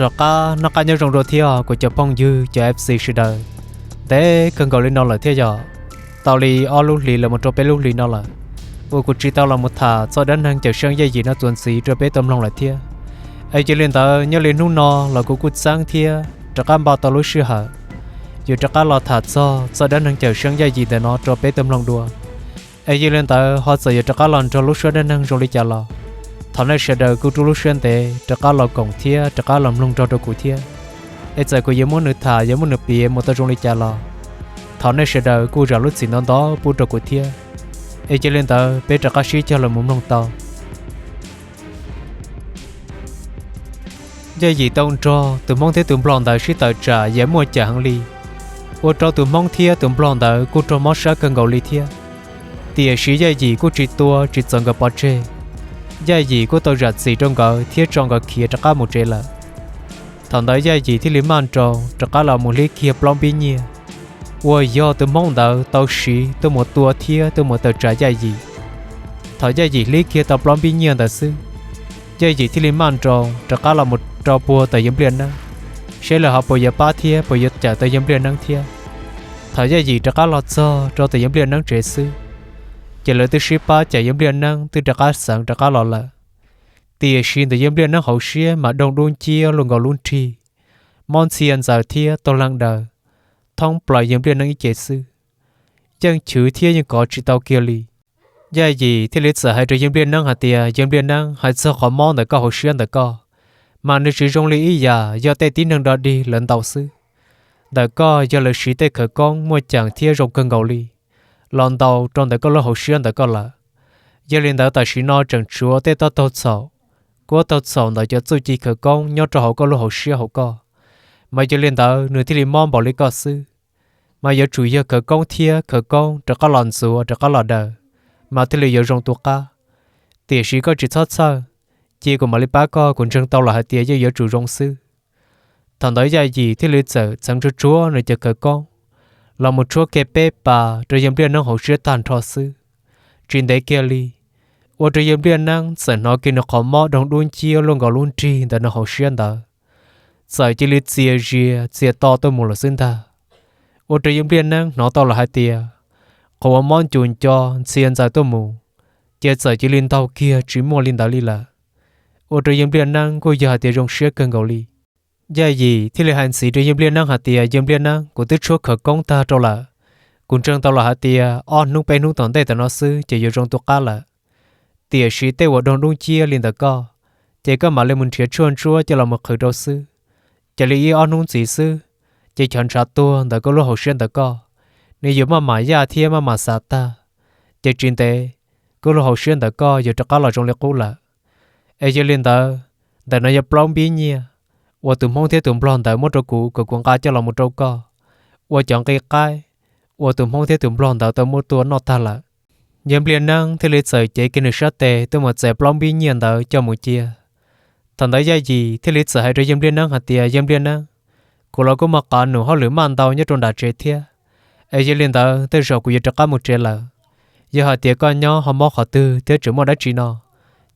Rov qab noj qab nyob zoo dua thiab kuv cov phooj ywg cov F C sawv daws. Ntev kawg nkaus li no lawm thiab yog tau li ob lub hlis los mus rau peb lub hlis no lawm uas kuv tsis tau los mus tham txoj dab neeg cawm seej Yaj Yim no txuas ntxiv rau peb tau mloog lawm thiab. Es cia li ntawd nyob li hnub no los kuv kuj txeeb thiab rov qab npaj tau lub sij hawm yuav rov qab los tham txog txoj dab neeg cawm seej Yaj Yim ntawm no rau peb tau mloog dua. Es yog li ntawd ho txawm yuav rov qab los nrog lub suab dab neeg zoo li cas los thov nej sawv daws kuj rub lub siab ntev rov qab los koom thiab rov qab los mloog nrog rau kuv thiab. Es txawm kuv yuav muab nws tham yuav muab nws piav mus tau zoo li cas los thov nej sawv daws kuj zam lub txim ntau ntau pub rau kuv thiab. Es cia li ntawd peb rov qab sib cog los mus mloog tau. Yaj Yim tau nrog tus Hmoob thiab tus Nplog ntawd sib tawm tsam yeej muaj ceem heev li, ua rau tus Hmoob thiab tus Nplog ntawd kuj raug mob sab kawg nkaus li thiab. Tiam sis Yaj Yim kuj tsis tua tsis txav nkawd pov tseg. Yaj Yim kuj tau zam txim rau nkawd thiab tso nkawd khiav rov qab mus tsev lawm. Thaum ntawd Yaj Yim thiaj li maj nroos rov qab los mus hlib kiag plaub npib nyiaj uas yog tus Hmoob ntawd tau siv tuaj mus tua thiab tuaj mus tawm tsam Yaj Yim. Thaum Yaj Yim hlib kiag tau plaub npib nyiaj ntawd xwb, Yaj Yim thiaj li maj nroos rov qab los mus rau puag tom Yawg Npliaj Neeb, saib lawv ho puas yuav pab thiab puas yuav cawm tau Yawg Npliaj Neeb thiab. Thaum Yaj Yim rov qab los txog rau tom Yawg Npliaj Neeb tsev xwb, ces lawv twb sib pab cawm Yawg Npliaj Neeb twb rov qab xeev rov qab los lawm. Tiam sis ntawm Yawg Npliaj Neeb hauv siab mas doog dub nciab luaj nkaus lub nrig, mob ntxhia ntxaws thiab taug leeg daws thoob plaws Yawg Npliaj Neeb ib ce xwb, yeej chwv thiab yeej kov tsis tau kiag li. Yaj Yim thiaj li txawm hais rau Yawg Npliaj Neeb hais tias, Yawg Npliaj Neeb, hais txog qhov mob ntawm koj hauv siab ntawm koj, mas nws tsis zoo li ib yam yog tej tib neeg dog dig lawv ntaus xwb. Ntawm koj yog lawv siv tej khawv koob muaj ceem thiab zoo kawg nkaus li los ntaus rau ntawm koj lub hauv siab ntawm koj lawm. Yog li ntawd tam sim no tseem tshuav tej toj taug txhaum, kuab taug txhaum ntawm cov txuj ci khawv koob nyob rau hauv koj lub hauv siab hauv koj, mas yog li ntawd nws thiaj li mob npaum li koj xwb. Mas yuav tsum yog khawv koob thiab khawv koob rov qab los ntxuav rov qab los daws, mas thiaj li yuav zoo tu qab. Tiam sis koj tsis txhob txhawj, cia kuv mam li pab koj, kuv ntseeg tau los hais tias yeej yuav tsum zoo xwb. Thaum ntawd Yaj Yim thiaj li txawm txheev tsuag tsuag nws cov khawv koob los mus tshuab kiag peb pas rau Yawg Npliaj Neeb hauv siab tag nrho xwb. Tsis ntev kiag li, ua rau Yawg Npliaj Neeb txawm hnov kiag nws qhov mob doog dub nciab luaj nkaus lub nrig ntawm nws hauv siab ntawd, txawm cia li txias zias txias to tuaj mus lawm xwb ntag. Ua rau Yawg Npliaj Neeb hnov tau lawm hais tias qhov uas mob ncus nco ntxhia ntxaws tuaj mus, ces txawm cia li ntaug kiag tsis muaj li ntawd li lawm. Ua rau Yawg Npliaj Neeb kuj yog hais tias zoo siab kawg nkaus li. Yaj Yim thiaj li hais ntxiv rau Yawg Npliaj Neeb hais tias, Yawg Npliaj Neeb, kuv twb tshuab khawv koob tag rau lawm, kuv ntseeg tau lawm hais tias ob hnub peb hnub tom ntej tam no xwb ces yuav zoo tu qab lawm. Tiam sis tej uas doog dub nciab li ntawm koj, ces koj mam li mus nrhiav tshuaj ntsuab coj los mus qhwv rau xwb. Cia li ib ob hnub ntxiv xwb, ces cov ntshav tuag ntawm koj lub hauv siab ntawm koj, nws yuav maj mam yaj thiab maj mam xav tag, ces tsis ntev koj lub hauv siab ntawm koj yuav rov qab los zoo li qub lawm. Es yog li ntawd, ntawm no yog plaub npib nyiaj uas tus Hmoob thiab tus Nplog ntawd muab rau kuv kom kuv nqa coj los mus rau koj ua cov nqi qaib uas tus Hmoob thiab tus Nplog ntawd tau muab tua noj tag lawm. Yawg Npliaj Neeb thiaj li txawm cev kiag nws sab tes tuaj mus txais plaub npib nyiaj ntawd coj mus cia. Thaum ntawd Yaj Yim thiaj li txawm hais rau Yawg Npliaj Neeb hais tias, Yawg Npliaj Neeb, kuv los kuj muaj qab num hauj lwm maj ntau nyob rau nram tsev thiab, es yog li ntawd tej zaum kuv yuav rov qab mus tsev lawm. Yog hais tias koj nyob ho mob qhov twg thiab tseem muaj dab tsi no,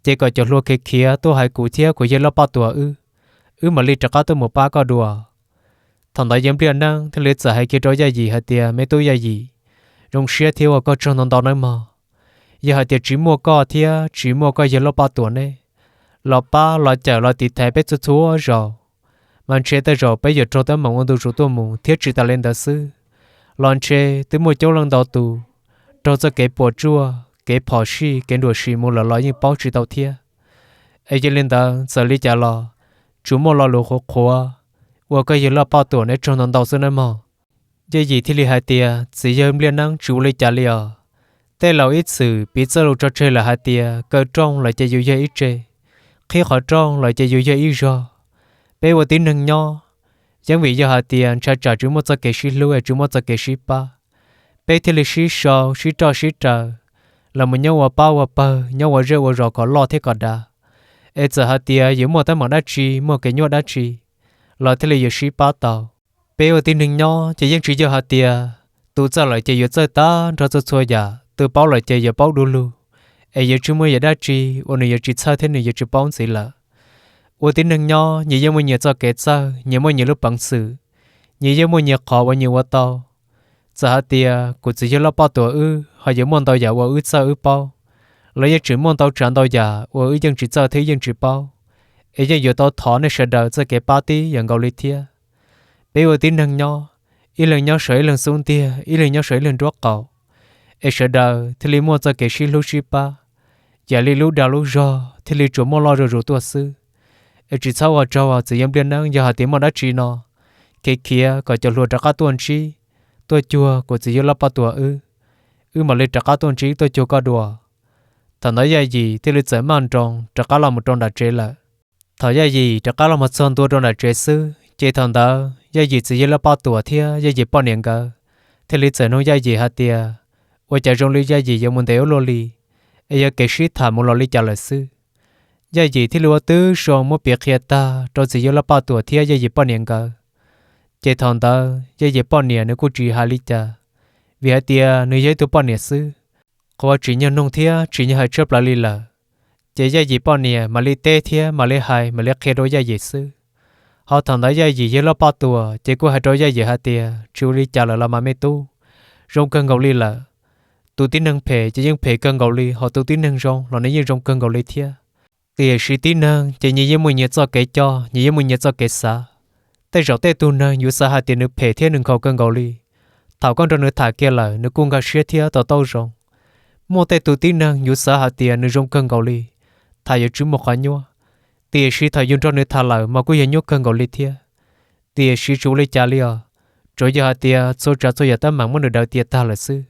ces kom cov hluas khiav khiav tuaj hais kuv thiab kuv yawg Lauj Paj Tuam wb, wb mam li rov qab tuaj mus pab koj dua. Thaum ntawd Yawg Npliaj Neeb thiaj li txawm hais kiag rau Yaj Yim hais tias, Me tub Yaj Yim, zoo siab thiab ua koj tsaug ntau ntau nawb mog. Yog hais tias tsis muaj koj thiab tsis muaj koj yawg Lauj Paj Tuam neb los pab los cawm los tiv thaiv peb txhua txhua zaus, mas ntshe tej zaum peb yuav raug teeb meem ua ntu zus tuaj mus thiab tsis tas li ntawd xwb, los ntshe twb muaj coob leej ntau tus raug txoj kev puas tsuaj, kev phom sij, kev nruam sim mus lawm los yeej paub tsis tau thiab. Es yog li ntawd txawm li cas los tsuas muaj lo lus qhuav qhuav ua koj yawg Lauj Paj Tuam neb tsaug ntau ntau xwb nawb mog. Yaj Yim thiaj li hais tias, Txiv yawg Npliaj Neeb, tsis ua li cas li os. Tej laus ib txwm piv txoj lus tso tseg lawm hais tias kaw rooj los ces yus yog ib tse, qhib qhov rooj los ces yus yog ib zog. Peb ua tib neeg nyob, yeej vim yog hais tias ntshai tsam tsis muaj txoj kev sib hlub es tsis muaj txoj kev sib pab, peb thiaj li sib sau sib roj sib raws los mus nyob ua pab ua pawg, nyob ua zej ua zos kom loj thiab kom dav. Es txawm hais tias yuav muaj teeb meem dab tsi, muaj kev nyuaj dab tsi los thiaj li yuav sib pab tau. Peb ua tib neeg nyob ces yeej tsis yog hais tias tus txawj lawm ces yuav txawj tag nrho txhua txhua yam, tus paub lawm ces yuav paub du lug, es yuav tsis muaj yam dab tsi uas nws yuav tsis txhawj thiab nws yuav tsis paub ntxiv lawm. Ua tib neeg nyob nyias yeej muaj nyias txoj kev txawj, nyias muaj nyias lub peev xwm, nyias yeej muaj nyias qhov uas nyias ua tau. Txawm hais tias kuv txiv yawg Lauj Poj Tuam wb ho yuav muaj ntau yam uas wb txawj wb paub, los yeej tseem muaj ntau tsav ntau yam uas wb yeej tsis txawj thiab yeej tsis paub, es yeej yuav tau thov nej sawv daws txoj kev pab tib yam nkaus li thiab. Peb ua tib neeg nyob, ib leeg nyob saum ib leeg xub ntiag, ib leeg nyob saum ib leeg nruab qaum, es sawv daws thiaj li muaj txoj kev sib hlub sib pab, yam li lub dag lub zog thiaj li tsuas muaj loj zuj zus tuaj xwb. Es tsis txhob ua tsaug txiv yawg Npliaj Neeb, yog hais tias muaj dab tsi no, khiav khiav kom cov hluas rov qab tuaj ntsib, tuaj cuag kuv txiv yawg Lauj Poj Tuam wb, wb mam li rov qab tuaj ntsib tuaj cuag koj dua. Thaum ntawd Yaj Yim thiaj li txawm maj nroos rov qab los mus rau nram tsev lawm. Thaum Yaj Yim rov qab los mus txog ntua rau nram tsev xwb, ces thaum ntawd Yaj Yim txiv yawg Lauj Poj Tuam thiab Yaj Yim poj niam nkawd thiaj li txawm nug Yaj Yim hais tias, ua cas zoo li Yaj Yim yuav mus ntev ua luaj li, es yog kev sib tham mus los li cas lawm xwb. Yaj Yim thiaj li ua tib zoo muab piav qhia tag rau txiv yawg Lauj Poj Tuam thiab Yaj Yim poj niam nkawd. Ces thaum ntawd Yaj Yim poj niam nws kuj tsis hais li cas, vim hais tias nws yog ib tug poj niam xwb, qhov uas tsim nyog nug thiab tsim nyog hais tshaj plaws li lawm. Ces Yaj Yim poj niam mam li teb thiab mam li hais mam li qhia rau Yaj Yim xwb. Ho thaum ntawd Yaj Yim yawg Lauj Poj Tuam ces kuj hais rau Yaj Yim hais tias, tsis ua li cas lawm los mas me tub, zoo kawg nkaus li lawm. Tus tib neeg phem ces yeej phem kawg nkaus li, ho tus tib neeg zoo los nws yeej zoo kawg nkaus li thiab. Tiam sis tib neeg ces nyias yeej muaj nyias txoj kev coj, nyias yeej muaj nyias txoj kev xav. Tej zaum tej tug neeg yuav xav hais tias nws phem thiab nws nkhaus kawg nkaus li, thaum koj nrog nws tham kiag lawm nws kuj nkag siab thiab to taub zoo. Muaj tej tus tib neeg yuav xav hais tias nws zoo kawg nkaus li, tham yuav tsis muaj qhov nyuaj, tiam sis thaum yus nrog nws tham lawm mas kuj yog nyuaj kawg nkaus li thiab. Tiam sis tsis ua li cas li os, tsuas yog hais tias txhua tsav txhua yam teeb meem muab nws daws tiav tag lawm xwb.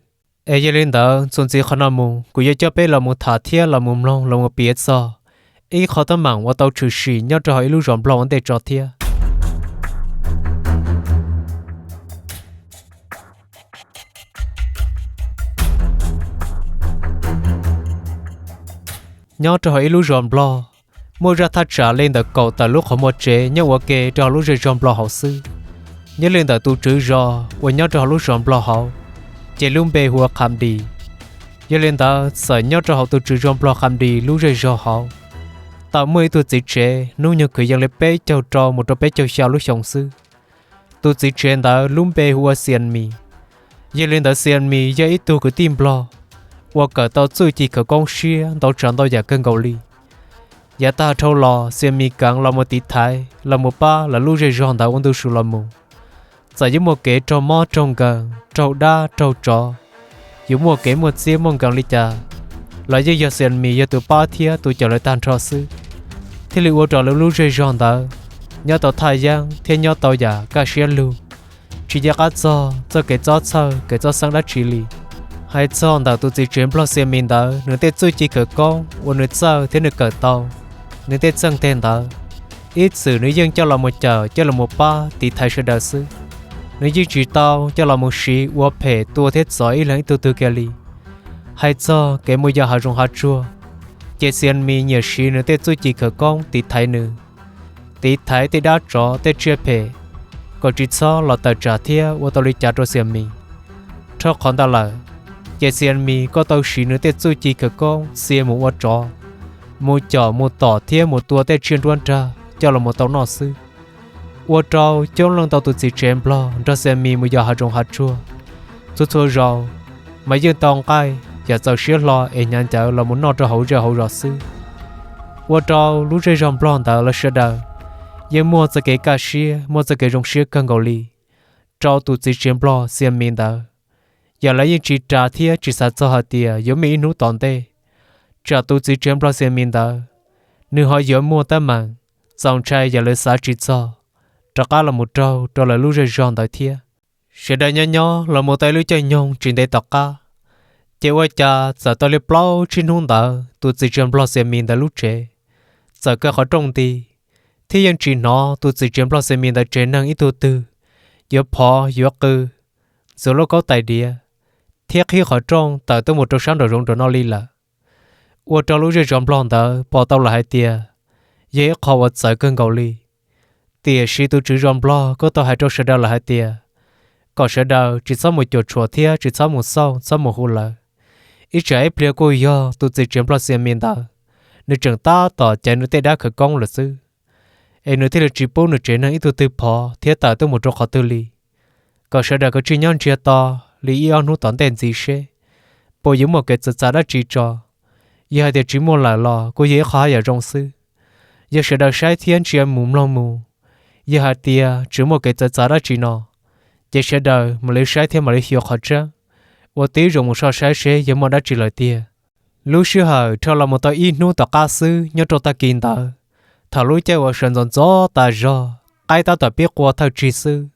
Es yog li ntawd txuas ntxiv qhov no mus kuv yuav coj peb los mus tham thiab los mus mloog los mus piav txog ib qho teeb meem uas tau tshwm sim nyob rau hauv ib lub zos Nplog ua ntej tso thiab. Nyob rau hauv ib lub zos Nplog, muaj zaj thaj tsam li ntawm kaum tawm lub qhov muag tsev nyob ua ke rau hauv lub zej zog Nplog hauv xwb. Nyob li ntawm tus tswv zos uas nyob rau hauv lub zos Nplog hauv, ces lub npe hu ua Qham Dis. Yog li ntawd txawm nyob rau hauv tus tswv zos Nplog Qham Dis lub zej zog hauv, tau muaj ib tug txiv tsev hnub nyoog kwv yees li peb caug rau mus rau peb caug xya lub xyoo xwb. Tus txiv tsev ntawd lub npe hu ua Xias Mis. Yog li ntawd Xias Mis yog ib tug kwv tij Nplog uas kawm tau txuj ci khawv koob siab ntau tsav ntau yam kawg nkaus li. Yav tag dhau los Xias Mis kheev los mus tiv thaiv los mus pab lawv lub zej zog ntawd ua ntu zus los mus. Txawm yuav muaj kev raug mob raug nkeeg, raug dab raug tsov, yuav muaj kev muaj txiab muaj nkees li cas, los yeej yog Xias Mis yog tus pab thiab tus cawm lawv tag nrho xwb, thiaj li ua rau lawv lub zej zog ntawd nyob tau thaj yeeb thiab nyob tau yam kaj siab lug, tsis nco qab txog txoj kev txob txhawj kev txob xeeb dab tsi li. Hais txog ntawm tus txiv tsev Nplog Xias Mis ntawd, nws tej txuj ci khawv koob uas nws txawj thiab nws kawm tau, nws tej txheej teg ntawd, ib txwm nws yeej coj los mus cawm coj los mus pab tiv thaiv sawv daws xwb. Nws yeej tsis tau coj los mus siv ua phem tua thiab txov ib leeg ib tug twg kiag li. Hais txog kev mus yos hav zoov hav tsuag, ces Xias Mis nyiam siv nws tej txuj ci khawv koob tiv thaiv nws, tiv thaiv tej dab tsov tej tsiaj phem, kom tsis txhob los tawm tsam thiab ua tau li cas rau Xias Mis. Dhau qhov ntawd lawm, ces Xias Mis kuj tau siv nws tej txuj ci khawv koob txia mus ua tsov, mus com mus tom thiab mus tua tej tsiaj nruab nrag coj los mus tau noj xwb. Ua rau coob leej ntau tus txiv tsev Nplog nrog Xias Mis mus yos hav zoov hav tsuag, txhua txhua zaus mas yeej tau nqaij yam txaus siab hlo es hnyav ncaws los mus noj rau hauv zej hauv zos xwb. Ua rau lub zej zog Nplog ntawd lawv sawv daws yeej muaj txoj kev kaj siab muaj txoj kev zoo siab kawg nkaus li rau tus txiv tsev Nplog Xias Mis ntawd. Yam lawv yeej tsis ras thiab tsis xav txog hais tias yuav muaj ib hnub tom ntej, tsam tus txiv tsev Nplog Xias Mis ntawd, nws ho yuav muaj teeb meem txaus ntshai yam lawv xav tsis txog rov qab los mus raug rau lawv lub zej zog ntawd thiab. Sawv daws nyob nyob los mus tau ib lub caij nyoog tsis ntev tom qab, ces ua cas txawm tau li plaub tsib hnub ntawd tus txiv tsev Nplog Xias Mis ntawd lub tsev txawm kaw qhov rooj nti, thiab yeej tsis hnov tus txiv tsev Nplog Xias Mis ntawd tsev neeg ib tug twg yuav phov yuav qw, ntxuav lub kaub tais diav, thiab qhib qhov rooj tawm tuaj mus rau sab nraum zoov nraum no li lawm. Ua rau lub zej zos Nplog ntawd pom tau lawm hais tias yog ib qho uas txawv kawg nkaus li. Tiam sis tus tswv zos Nplog kuj tau hais rau sawv daws lawm hais tias kom sawv daws tsis txhob mus cuam tshuam thiab tsis txhob mus xauj txhob mus hu lawv. Ib tsam ib pliag kuj yog tus txiv tsev Nplog Xias Mis ntawd, nws tseem tab tom caiv nws tej dab khawv koob lawm xwb. es nws thiaj li tsis pub nws tsev neeg ib tug twg phov thiab tawm tuaj mus rau qhov twg li, kom sawv daws kav tsij nyob ntsiag to li ib ob hnub tom ntej ntxiv seb puas yuav muaj kev txawv txav dab tsi tso. Yog hais tias tsis muaj lawm los kuj yog ib qho haj yam zoo xwb. Yog sawv daws saib thiab ntsia mus mloog mus, yog hais tias tsis muaj kev txawv txav dab tsi no, ces sawv daws mam li saib thiab mam li xyuas qhov tseeb, ua tib zoo mus soj saib seb yog muaj dab tsi lawm tiag. Lub sij hawm dhau los mus tau ib hnub tom qab xwb nyob rau tag kis ntawd, thaum lub caij uas sawv ntxov ntxov tas zog, qaib tab tom pib qua thawj tsig xwb,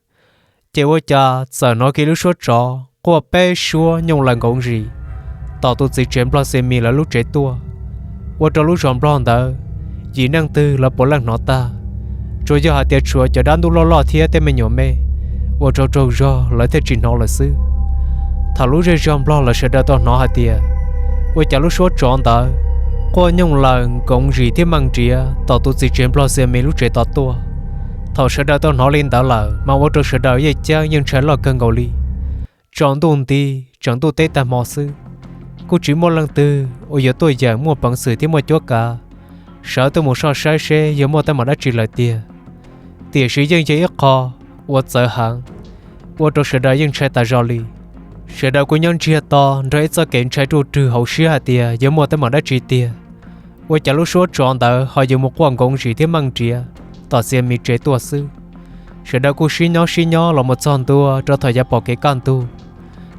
ces ua cas txawm hnov kiag lub suab tsov quaj peb suab nyooj laws nkoov zis tom tus txiv tsev nplog Xias Mis lawv lub tsev tuaj, ua rau lub zos nplog ntawd yim neej twg lawv puav leej hnov tag. Tsuas yog hais tias tshuav cov dab ntub loj loj thiab tej me nyuam me uas tsaug tsaug zog lawv thiaj tsis hnov lawm xwb. Thaum lub zej zog nplog lawv sawv daws tau hnov hais tias ua cas lub suab tsov ntawd quaj nyooj laws nkoov zis thiab meej nriav tom tus txiv tsev nplog Xias Mis lub tsev tom tuaj, thaum sawv daws tau hnov li ntawd lawm mas ua rau sawv daws yeej ceeb yeej ntshai loj kawg nkaus li. Tsaus ntuj nti, tsaus ntuj teb tag hmo xwb, kuj tsis muaj leej twg uas yuav tuaj yeem muaj peev xwm thiab muaj cuab kav sawv tuaj mus soj saib seb yog muaj teeb meem dab tsi lawm tiag. Tiam sis yeej yog ib qho uas txawv heev, ua rau sawv daws yeej ntshai tas zog li. Sawv daws kuj nyob ntsiag to nrog ib txoj kev ntshai ruj rwg hauv siab hais tias yuav muaj teeb meem dab tsi tiag, ua cas lub suab tsov ntawd ho yuav mus quaj nkoov zis thiab meej nriav tom Xias Mis tsev tuaj xwb. Sawv daws kuj sib nyob sib nyob los mus txog ntua rau thaum yav pom kev kaj ntug.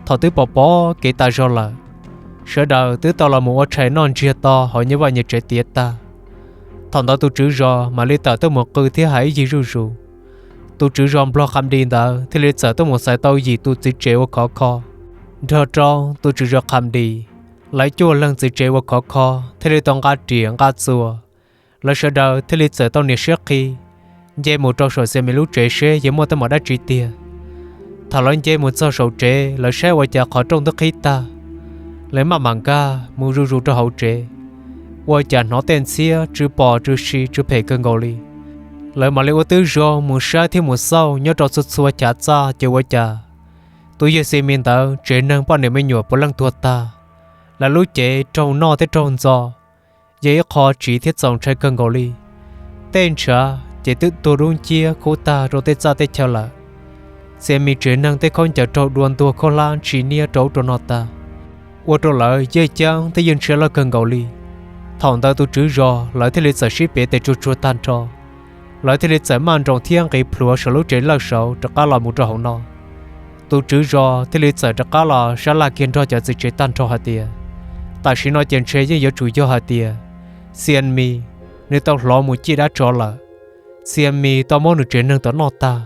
Thaum twb pom pom kev tas zog lawm, sawv daws twb tau los mus ua tshais noj ntsiag to hauv nyias vaj nyias tsev tiav tag. Thaum ntawd tus tswv zos mam li tawm tuaj mus qw thiab hais ib yig zuj zus. Tus tswv zos nplog Qham Dis ntawd thiaj li txawm tuaj mus xaiv tau yim tus txiv tsev uas khov kho nrog rau tus tswv zos Qham Dis. Lawv cuaj leeg txiv tsev uas khov kho thiaj li tau nqa riam nqa txuas, lawv sawv daws thiaj li txawm tau nias siab qhi nce mus rau saum Xias Mis lub tsev seb yuav muaj teeb meem dab tsi tiag. Thaum lawv nce mus txog saum tsev, lawv saib ua cas qhov rooj twb qhib tag, lawv maj mam nkag mus zuj zus rau hauv tsev, ua cas hnov tej ntxhiab tsw pos tsw si tsw phem kawg nkaus li. Lawv mam li ua tib zoo mus saib thiab mus xauj nyob rau txhua txhua chav txaj ces ua cas tus yawg Xias Mis ntawd tsev neeg poj niam me nyuam puav leej tuag tag. Lawv lub cev raug noj thiab raug ntxo, yog ib qho tsiv thiab txaus ntshai kawg nkaus li. Tej ntshav ces twb tuag dub nciab khub tag rau tej txaj tej chaw lawm. Xias Mis tsev neeg tej khaub ncaws raug dua ntuag khaub hlab ntshis niab rau ub rau no tag, ua rau lawv yeej ceeb thiab yeej ntshai loj kawg nkaus li. Thaum ntawd tus tswv zos lawv thiaj li txawm sib piav tes tsuag tsuag tag nrho, lawv thiaj li txawm maj nroos thiab nqis plhuav saum lub tsev lawj saud rov qab los mus rau hauv no. Tus tswv zos thiaj li txawm rov qab los sab laj kiag nrog cov txiv tsev tag nrho hais tias, tam sim no ces ntshe yeej yuav tsum yog hais tias Xias Mis nws tau hloov mus ciaj dab tsov lawm. Xias Mis tau muab nws tsev neeg tom noj tag.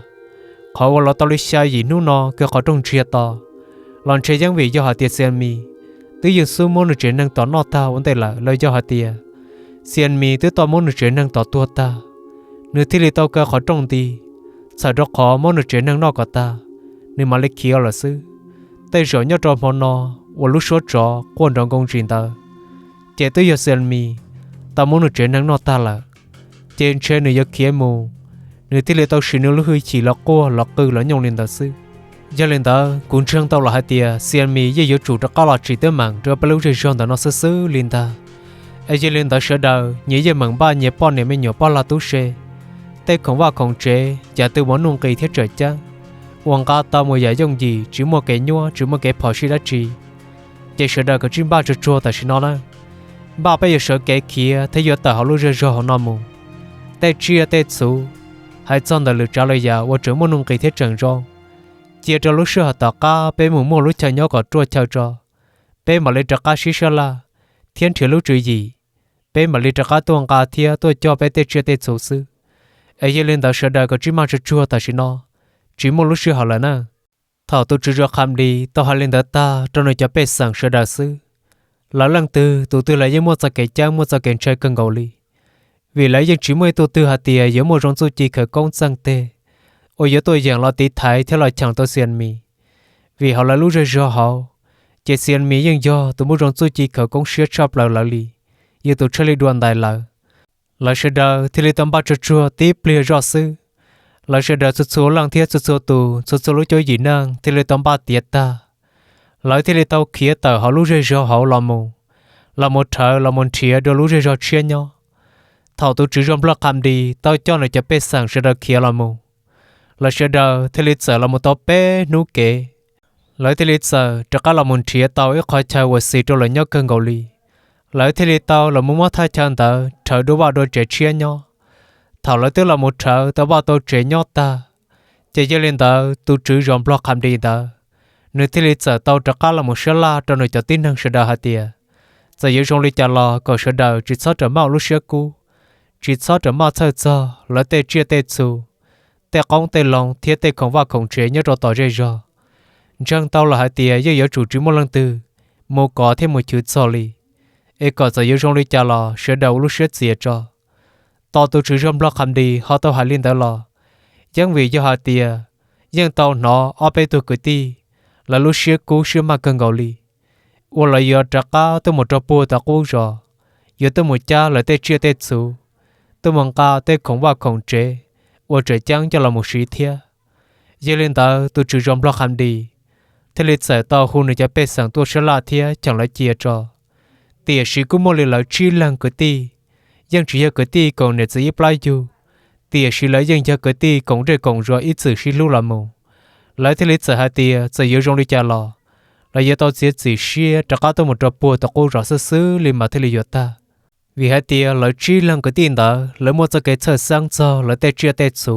Qhov uas los tau li xya yim hnub no kawg qhov rooj ntsiag to los ntshe yeej vim yog hais tias Xias Mis twb yeej xub muab nws tsev neeg tom noj tag ua ntej lawm los yog hais tias Xias Mis twb tau muab nws tsev neeg tom tuag tag, nws thiaj li tau kaw qhov rooj nti, txhawm rau qhov muab nws tsev neeg noj kom tag, nws mam li khiav lawm xwb. Tej zaum nyob rau hmo no uas lub suab tsov quaj nrov nkoos zis ntawd, ces twb yog Xias Mis tau muab nws tsev neeg noj tag lawm, ces ntshe nws yuav khiav mus, nws thiaj li tau siv nws lub hwj chim los quaj los qw los nyooj li ntawd xwb. Yog li ntawd kuv ntseeg tau los hais tias Xias Mis yeej yuav tsum rov qab los tsim teeb meem rau peb lub zej zog ntawm no xwb xwb li ntag. Es yog li ntawd sawv daws nyias yeej meem npaj nyias poj niam me nyuam poj lag tub se, tej khoom vaj khoom tsev, yam twg uas nuj nqis thiab tsawm ceeb, uas nqa tau mus yam yooj yim tsis muaj kev nyuab tsis muaj kev phom sij dab tsi, ces sawv daws kav tsij npaj tsuag tsuag tam sim no na. Npaj peb yuav sawv kev khiav thiab yuav tawm hauv lub zej zog hauv no mus. Tej tsiaj tej txhu, hais txog ntawm lwm tsav lwm yam uas tseem muaj nuj nqis thiab tseem zoo, cia rau lub sij hawm tom qab peb mus muaj lub chaw nyob kom ruaj chaw tso, peb mam li rov qab sib sab laj thiab nrhiav lub tswv yim, peb mam li rov qab tuaj nqa thiab tuaj coj peb tej tsiaj tej txhu xwb. Es yog li ntawd sawv daws kav tsij maj tsuag tsuag tam sim no, tsis muaj lub sij hawm lawm na. Thaum tus tswv zos Qham Dis tau hais li ntawd tag rau nws cov pej xeem sawv daws xwb, lawv leej twg tus twg los yeej muaj txoj kev ceeb muaj txoj kev ntshai kawg nkaus li, vim lawv yeej tsis muaj ib tug twg hais tias yuav muaj zoo txuj ci khawv koob txeej teg uas yuav tuaj yeem los tiv thaiv thiab los cheem tau Xias Mis. Vim hauv lawv lub zej zog hauv, ces Xias Mis yeej yog tus muaj zoo txuj ci khawv koob siab tshaj plaws lawv li, yog tus tshaj li dua ntais lawv. Lawv sawv daws thiaj li tau npaj tsuag tsuag tib pliag zoj xwb. Lawv sawv daws txhua txhua leej thiab txhua txhua tus txhua txhua lub cuab yim neej thiaj li tau npaj tiav tag. Lawv thiaj li tau khiav tawm hauv lub zej zog hauv los mus, los mus rhawv los mus nrhiav dua lub zej zog tshiab nyob. Thaum tus tswv zos Nplog Qha Dis tau coj nws cov pej xeem sawv daws khiav los mus, lawv sawv daws thiaj li txawm los mus tau peb hnub kev, lawv thiaj li txawm rov qab los mus nrhiav tau ib qhov chaw uas xis rau lawv nyob kawg nkaus li. Lawv thiaj li tau los mus muab thaj chaw ntawd rhawv dua vaj dua tsev tshiab nyob. Thaum lawv twb los mus rhawv tau vaj tau tsev nyob tag, ces yog li ntawd tus tswv zos Nplog Qha Dis ntawd, nws thiaj li txawm tau rov qab los mus sab laj rau nws cov tib neeg sawv daws hais tias, txawm yuav zoo li cas los kom sawv daws tsis txhob rawm maj ua lub siab kub, tsis txhob rawm maj txhawj txog lawv tej tsiaj tej txhu, tej qoob tej loo thiab tej khoom vaj khoom tsev nyob rau tom zej zog. Ntseeg tau lawm hais tias yeej yuav tsum tsis muaj leej twg mus kov thiab mus chwv txog li, es kom txawm yuav zoo li cas los sawv daws ua lub siab txias tso. Tos tus tswv zos Nplog Qha Dis ho tau hais li ntawd los, yeej vim yog hais tias yeej tau hnov ob peb tug kwv tij, lawv lub siab kub siab maj kawg nkaus li, uas lawv yuav rov qab tuaj mus rau puag tom qub zos, yuav tuaj mus cab lawv tej tsiaj tej txhu, tuaj mus nqa tej khoom vaj khoom tsev uas tseem ceeb coj los mus siv thiab. Yog li ntawd tus tswv zos Nplog Qha Dis thiaj li txawm tau hu nws cov pej xeem tuaj sab laj thiab cheem lawv cia tso. Tiam sis kuj muaj li lawv tsib leeg kwv tij, yeej tsis yog kwv tij koom niam txiv ib plab yug, tiam sis lawv yeej yog kwv tij koom zej koom zos ib txwm sib hlub los mus. Lawv thiaj li txawm hais tias txawm yuav zoo li cas los, lawv yuav tau txiav txim siab rov qab tuaj mus rau puag tom qub zos xwb xwb li mas thiaj li yuav tag. Vim hais tias lawv tsib leeg kwv tij ntawd lawv muaj txoj kev txhawj xeeb txog lawv tej tsiaj tej txhu,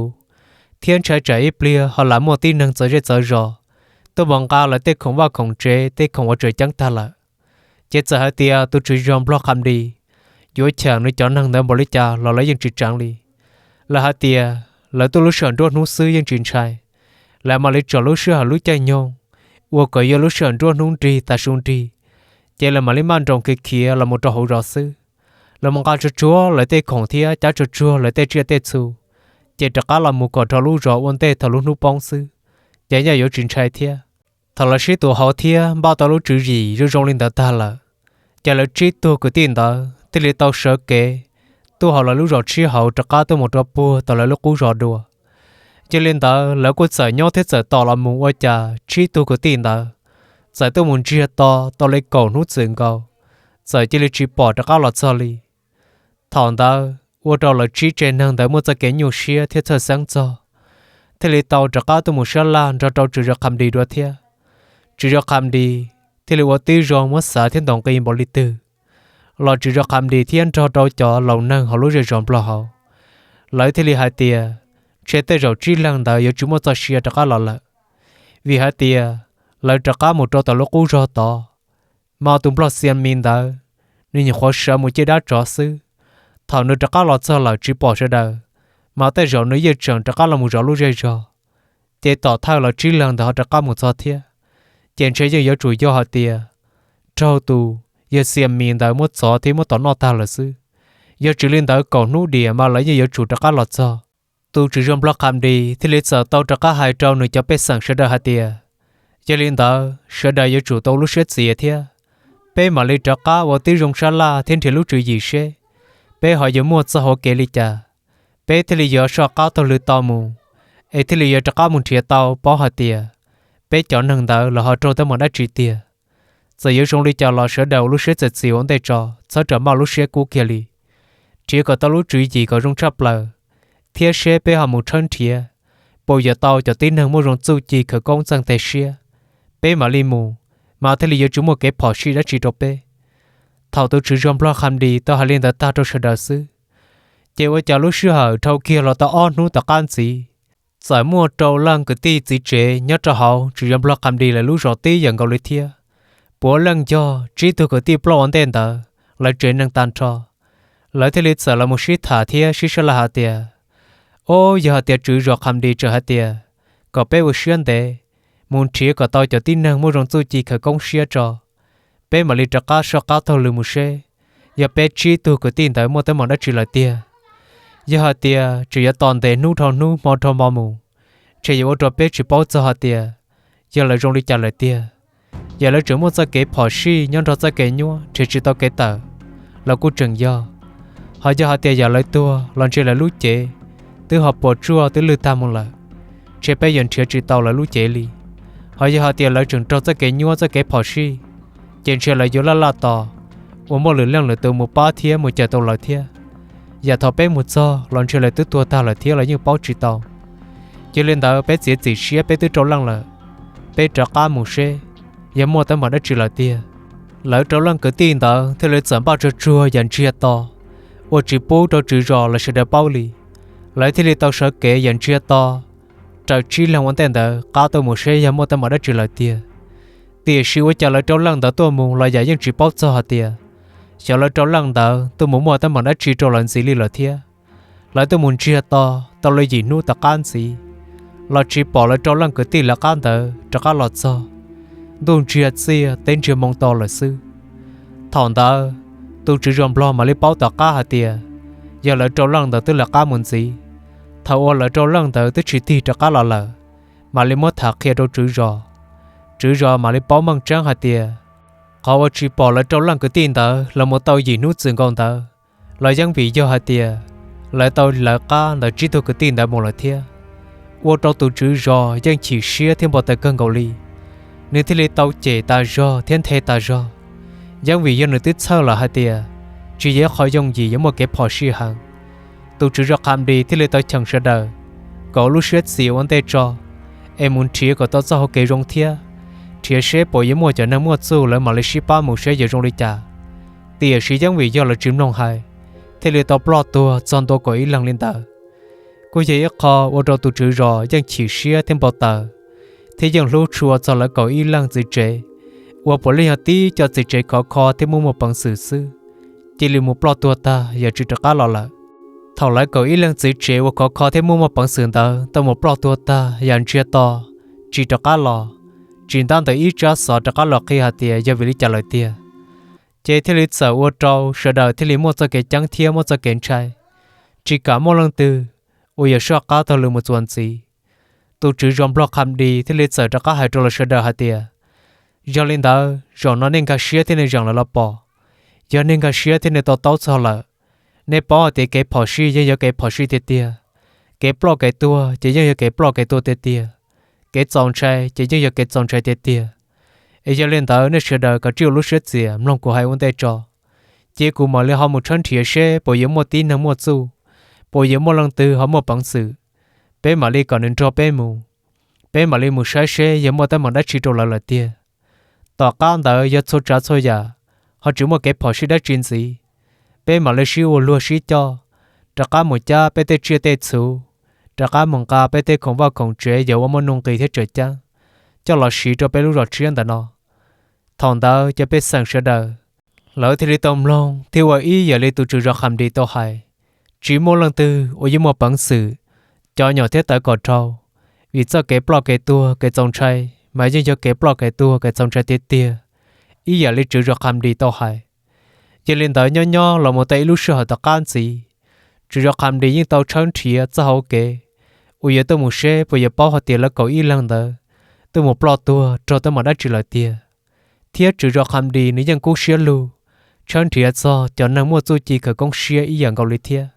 thiab ntshai tsam ib pliag ho lam muaj tib neeg txawv zej txawv zos tuaj mus nqa lawv tej khoom vaj khoom tsev tej khoom uas tseem ceeb tag lawm. Ces txawm hais tias tus tswv zos Nplog Qha Dis yuav cheem nws cov neeg ntawd npaum li cas los lawv yeej tsis tseev li. Lawv hais tias lawv tuaj lub sij hawm nruab hnub xwb yeej tsis ntshai, lawv mam li tsom lub sij hawm lub caij nyoog uas kom yog lub sij hawm nruab hnub nrig tav su nrig, ces lawv mam li maj nroos khiav khiav los mus rau hauv zos xwb. Lawv mus nqa tsuag tsuag lawv tej khoom thiab cab tsuag tsuag lawv tej tsiaj tej txhu, ces rov qab los mus kom dhau lub zos ua ntej thaum lub hnub poob xwb, ces yeej yuav tsis ntshai thiab. Thaum lawv sib tua hauv thiab npaj tau lub tswv yim zoo zoo li ntawd tag lawm, ces lawv tsib tug kwv tij ntawd thiaj li tau sawv kev tuaj hauv lawv lub zos tshiab hauv rov qab tuaj mus rau puag tom lawv lub qub zos dua. Yog li ntawd lawv kuj txawm nyob thiab txawm tos los mus ua cas tsib tug kwv tij ntawd txawm tuaj mus ntsiag to tau li kaum hnub txwm nkaus, txawm cia li tsis pom rov qab los txog li. Thaum ntawd ua rau lawv tsib tsev neeg ntawd muaj txoj kev nyuaj siab thiab txhawj xeeb txog, thiaj li tau rov qab tuaj mus sab laj nrog rau tswv zos Qha Dis dua thiab. Tswv zos Qha Dis thiaj li ua tib zoo muab xav thiab ntaus nqi npaum li twg los tswv zos Qha Dis thiab nrog rau cov laus neeg hauv lub zej zos Nplog hauv, lawv thiaj li hais tias ntshe tej zaum tsib leeg ntawd yuav tsis muaj txoj sia rov qab los lawm, vim hais tias lawv rov qab mus rau tom lub qub zos tod, mas tus Nplog Xia Mis ntawd nws nyuam qhuav sawv mus ciaj dab tsov xwb. Thaum nws rov qab los txog lawm tsis pom sawv daws, mas tej zaum nws yeej tseem rov qab los mus zov lub zej zog, ces tom thawj lawv tsib leeg ntawd ho rov qab mus txog thiab. Ces ntshe yeej yuav tsum yog hais tias raug tus yawg Xia Mis ntawd muab txov thiab muab tom noj tag lawm xwb. Yog tsis li ntawd kaum hnub diam mas lawv yeej yuav tsum rov qab los txog. Tus tswv zos Nplog Qha Dis thiaj li txawm tau rov qab hais rau nws cov pej xeem sawv daws hais tias, yog li ntawd sawv daws yuav tsum tau lub siab txias thiab, peb mam li rov qab ua tib zoo sab laj thiab nrhiav lub tswv yim seb peb ho yuav muaj txoj hauv kev li cas, peb thiaj li yuav soj qab taug lw tau mus, es thiaj li yuav rov qab mus nrhiav tau paub hais tias peb cov neeg ntawd los ho raug teeb meem dab tsi tiag. Txawm yuav zoo li cas los sawv daws ua lub siab txias txim ua ntej tso, txhob rawm maj lub siab kub kiag li. Nrhiav kom tau lub tswv yim kom zoo tshaj plaws, thiab seb peb ho mus tshawb nrhiav puas yuav tau cov tib neeg muaj zoo txuj ci khawv koob txeeg teg siab, peb mam li mus, mas thiaj li yuav tsis muaj kev phom sij dab tsi rau peb. Thaum tus tswv zos Nplog Qha Dis tau hais li ntawd tag rau sawv daws xwb, ces ua cas lub sij hawm dhau kiag los tau ob hnub tom qab ntxiv, txawm muaj rau leej kwv tij txiv tsev nyob rau hauv tswv zos Nplog Qha Dis lawv lub zos tib yam nkaus li thiab. Puav leej yog tsib tug kwv tij ploj ua ntej ntawd lawv tsev neeg tag nrho. Lawv thiaj li txawm los mus sib tham thiab sib sab laj hais tias, o, yog hais tias tswv zos Qha Dis tseem hais tias kom peb ua siab ntev mus nrhiav kom tau cov tib neeg muaj zoo txuj ci khawv koob siab tso, peb mam li rov qab soj qab taug lw mus seb yog peb tsib tug kwv tij ntawd muaj teeb meem dab tsi lawm tiag. Yog hais tias tseem yuav tos ntev hnub dhau hnub hmo dhau hmo mus, ntshe yuav ua rau peb tsis paub txog hais tias yog lawv zoo li cas lawm tiag. Yog lawv tseem muaj txoj kev phom sij nyob nrog txoj kev nyuaj nrhiav tsis tau kev tawm los kuj tseem yog. Ho yog hais tias yog lawv tuag los ntshe lawv lub cev twb ho puas tsuaj twb lwj tag mus lawm, ntshe peb yuav nrhiav tsis tau lawv lub cev li. Ho yog hais tias lawv tseem raug txoj kev nyuaj txoj kev phom sij, ces ntshe lawv yuav laj laj tos uas muaj lwm leej lwm tus mus pab thiab mus cawm tau lawv thiab. yam thaum peb mus txog los ntshe lawv twb tuag tag lawm thiab los yeej paub tsis tau. Yog li ntawd peb txiav txim siab peb twb rau leej lawm, peb rov qab mus seb yog muaj teeb meem dab tsi lawm tiag. Lawv rau leej kwv tij ntawd thiaj li txawm npaj tsuag tsuag yam ntsiag to uas tsis pub rau tswv zos lawv sawv daws paub li. Lawv thiaj li tau sawv kev yam ntsiag to raws tsib leeg ua ntej ntawd qab tuaj mus seb yog muaj teeb meem dab tsi lawm tiag. Tiam sis ua cas lawv rau leej ntawd tuaj mus los yam yeej tsis paub txog hais tias xyov lawv rau leej ntawd tuaj mus muaj teeb meem dab tsi rau lawv ntxiv li lawm thiab. Lawv tuaj mus ntsiag to tau li yim hnub tom qab ntxiv los tsis pom lawv rau leej kwv tij lawv qab ntawd rov qab los txog. Ntuj ntsiag txiaj teb ntsiag moo to lawm xwb. Thaum ntawd tus tswv zos nplog mam li paub tom qab hais tias yog lawv rau leej ntawd twb lawv qab mus ntxiv. Thaum uas lawv rau leej ntawd twb tsis tig rov qab los lawm, mam li muab tham qhia rau tswv zos. Tswv zos mam li paub meej tseeb hais tias qhov uas tsis pom lawv rau leej kwv tij ntawd los mus tau yim hnub txwm nkaus ntawd los yeej vim yog hais tias lawv tau lawv qab ntawm tsib tug kwv tij ntawd mus lawm thiab. Ua rau tus tswv zos yeej chim siab thiab npau taws kawg nkaus li, nws thiaj li tau cem tas zog thiab nthe tas zog. Yeej vim yog nws twb txhawj lawm hais tias tsis yog ib qho yooj yim yuav muaj kev phom sij heev. Tus tswv zos Kham Dis thiaj li tau cheem sawv daws kom lub siab txias ua ntej tso, es mus nrhiav kom tau txoj hau kev zoo thiab, nrhiav seb puas yuav muaj cov neeg muaj txuj lawv mam li sib pab mus seb yuav zoo li cas. Tiam sis yeej vim yog lawv tsis mloog hais, thiaj li tau ploj tuag txog ntua kaum ib leeg li ntawd. Kuj yog ib qho ua rau tus tswv zos yeej chim siab thiab npau taws, thiab yeej hlub tshua txog lawv kaum ib leeg txiv tsev uas puav leej yog tib co txiv tsev khov kho thiab muaj muaj peev xwm xwb, cia li mus ploj tuag tag yam tsis rov qab los lawm. Thaum lawv kaum ib leeg txiv tsev uas khov kho thiab muaj muaj peev xwm ntawd tau mus ploj tuag tag yam ntsiag to tsis rov qab los, tsis ntab ntawm ib tsab xov rov qab los qhia hais tias yog vim li cas lawm tiag, ces thiaj li txawm ua rau sawv daws thiaj li muaj txoj kev ceeb thiab muaj txoj kev ntshai, tsis kam muaj leej twg uas yuav soj qab taug lw mus txuas ntxiv. Tus tswv zos nplog Kham Dis thiaj li txawm rov qab hais rau lawv sawv daws hais tias, yog li ntawd zaum no nej nkag siab thiab nej zeem lawv los pom. Yog nej nkag siab thiab nej to taub txog lawm, nej paub hais tias kev phom sij yeej yog kev phom sij tiag tiag, kev ploj kev tuag ces yeej yog kev ploj kev tuag tiag tiag, kev txaus ntshai ces yeej yog kev txaus ntshai tiag tiag. Es yog li ntawd nej sawv daws kav tsij ua lub siab txias mloog kuv hais ua ntej tso, cia kuv mam li ho mus tshawb nrhiav seb puas yuav muaj tib neeg muaj txuj, puas yuav muaj leej twg ho muaj peev xwm, peb mam li kom nws nrog peb mus. Peb mam li mus saib seb yog muaj teeb meem dab tsi rau lawv lawm tiag. Tom qab ntawd yog txhua tsav txhua yam ho tsis muaj kev phom sij dab tsi ntxiv, peb mam li sib ua luag sib coj, rov qab mus cab peb tej tsiaj tej txhu, rov qab mus nqa peb tej khoom vaj khoom tsev yog ua muaj nuj nqis thiab tseem ceeb coj los siv rau peb lub zos tshiab ntawm no. Thaum ntawd cov pej xeem sawv daws, lawv thiaj li tau mloog thiab ua ib yam li tus tswv zos Kham Dis tau hais, tsis muaj leej twg uas yuav muaj peev xwm cov nyom thiab tawv kom dhau, vim txoj kev ploj kev tuag kev txaus ntshai mas yeej yog kev ploj kev tuag kev txaus ntshai tiag tiag, ib yam li tswv zos Kham Dis tau hais. Yog li ntawd nyob nyob los mus tau ib lub sij hawm tom qab ntxiv, tswv zos Kham Dis yeej tau tshawb nrhiav txoj hau kev uas yuav tuaj mus seb puas yuav paub hais tias lawv kaum ib leeg ntawd tuaj mus ploj tuag raug teeb meem dab tsi lawm tiag. Thiab tswv zos Kham Dis nws yeej kub siab lug tshawb nrhiav txog cov neeg muaj txuj ci khawv koob siab ib yam nkaus li thiab.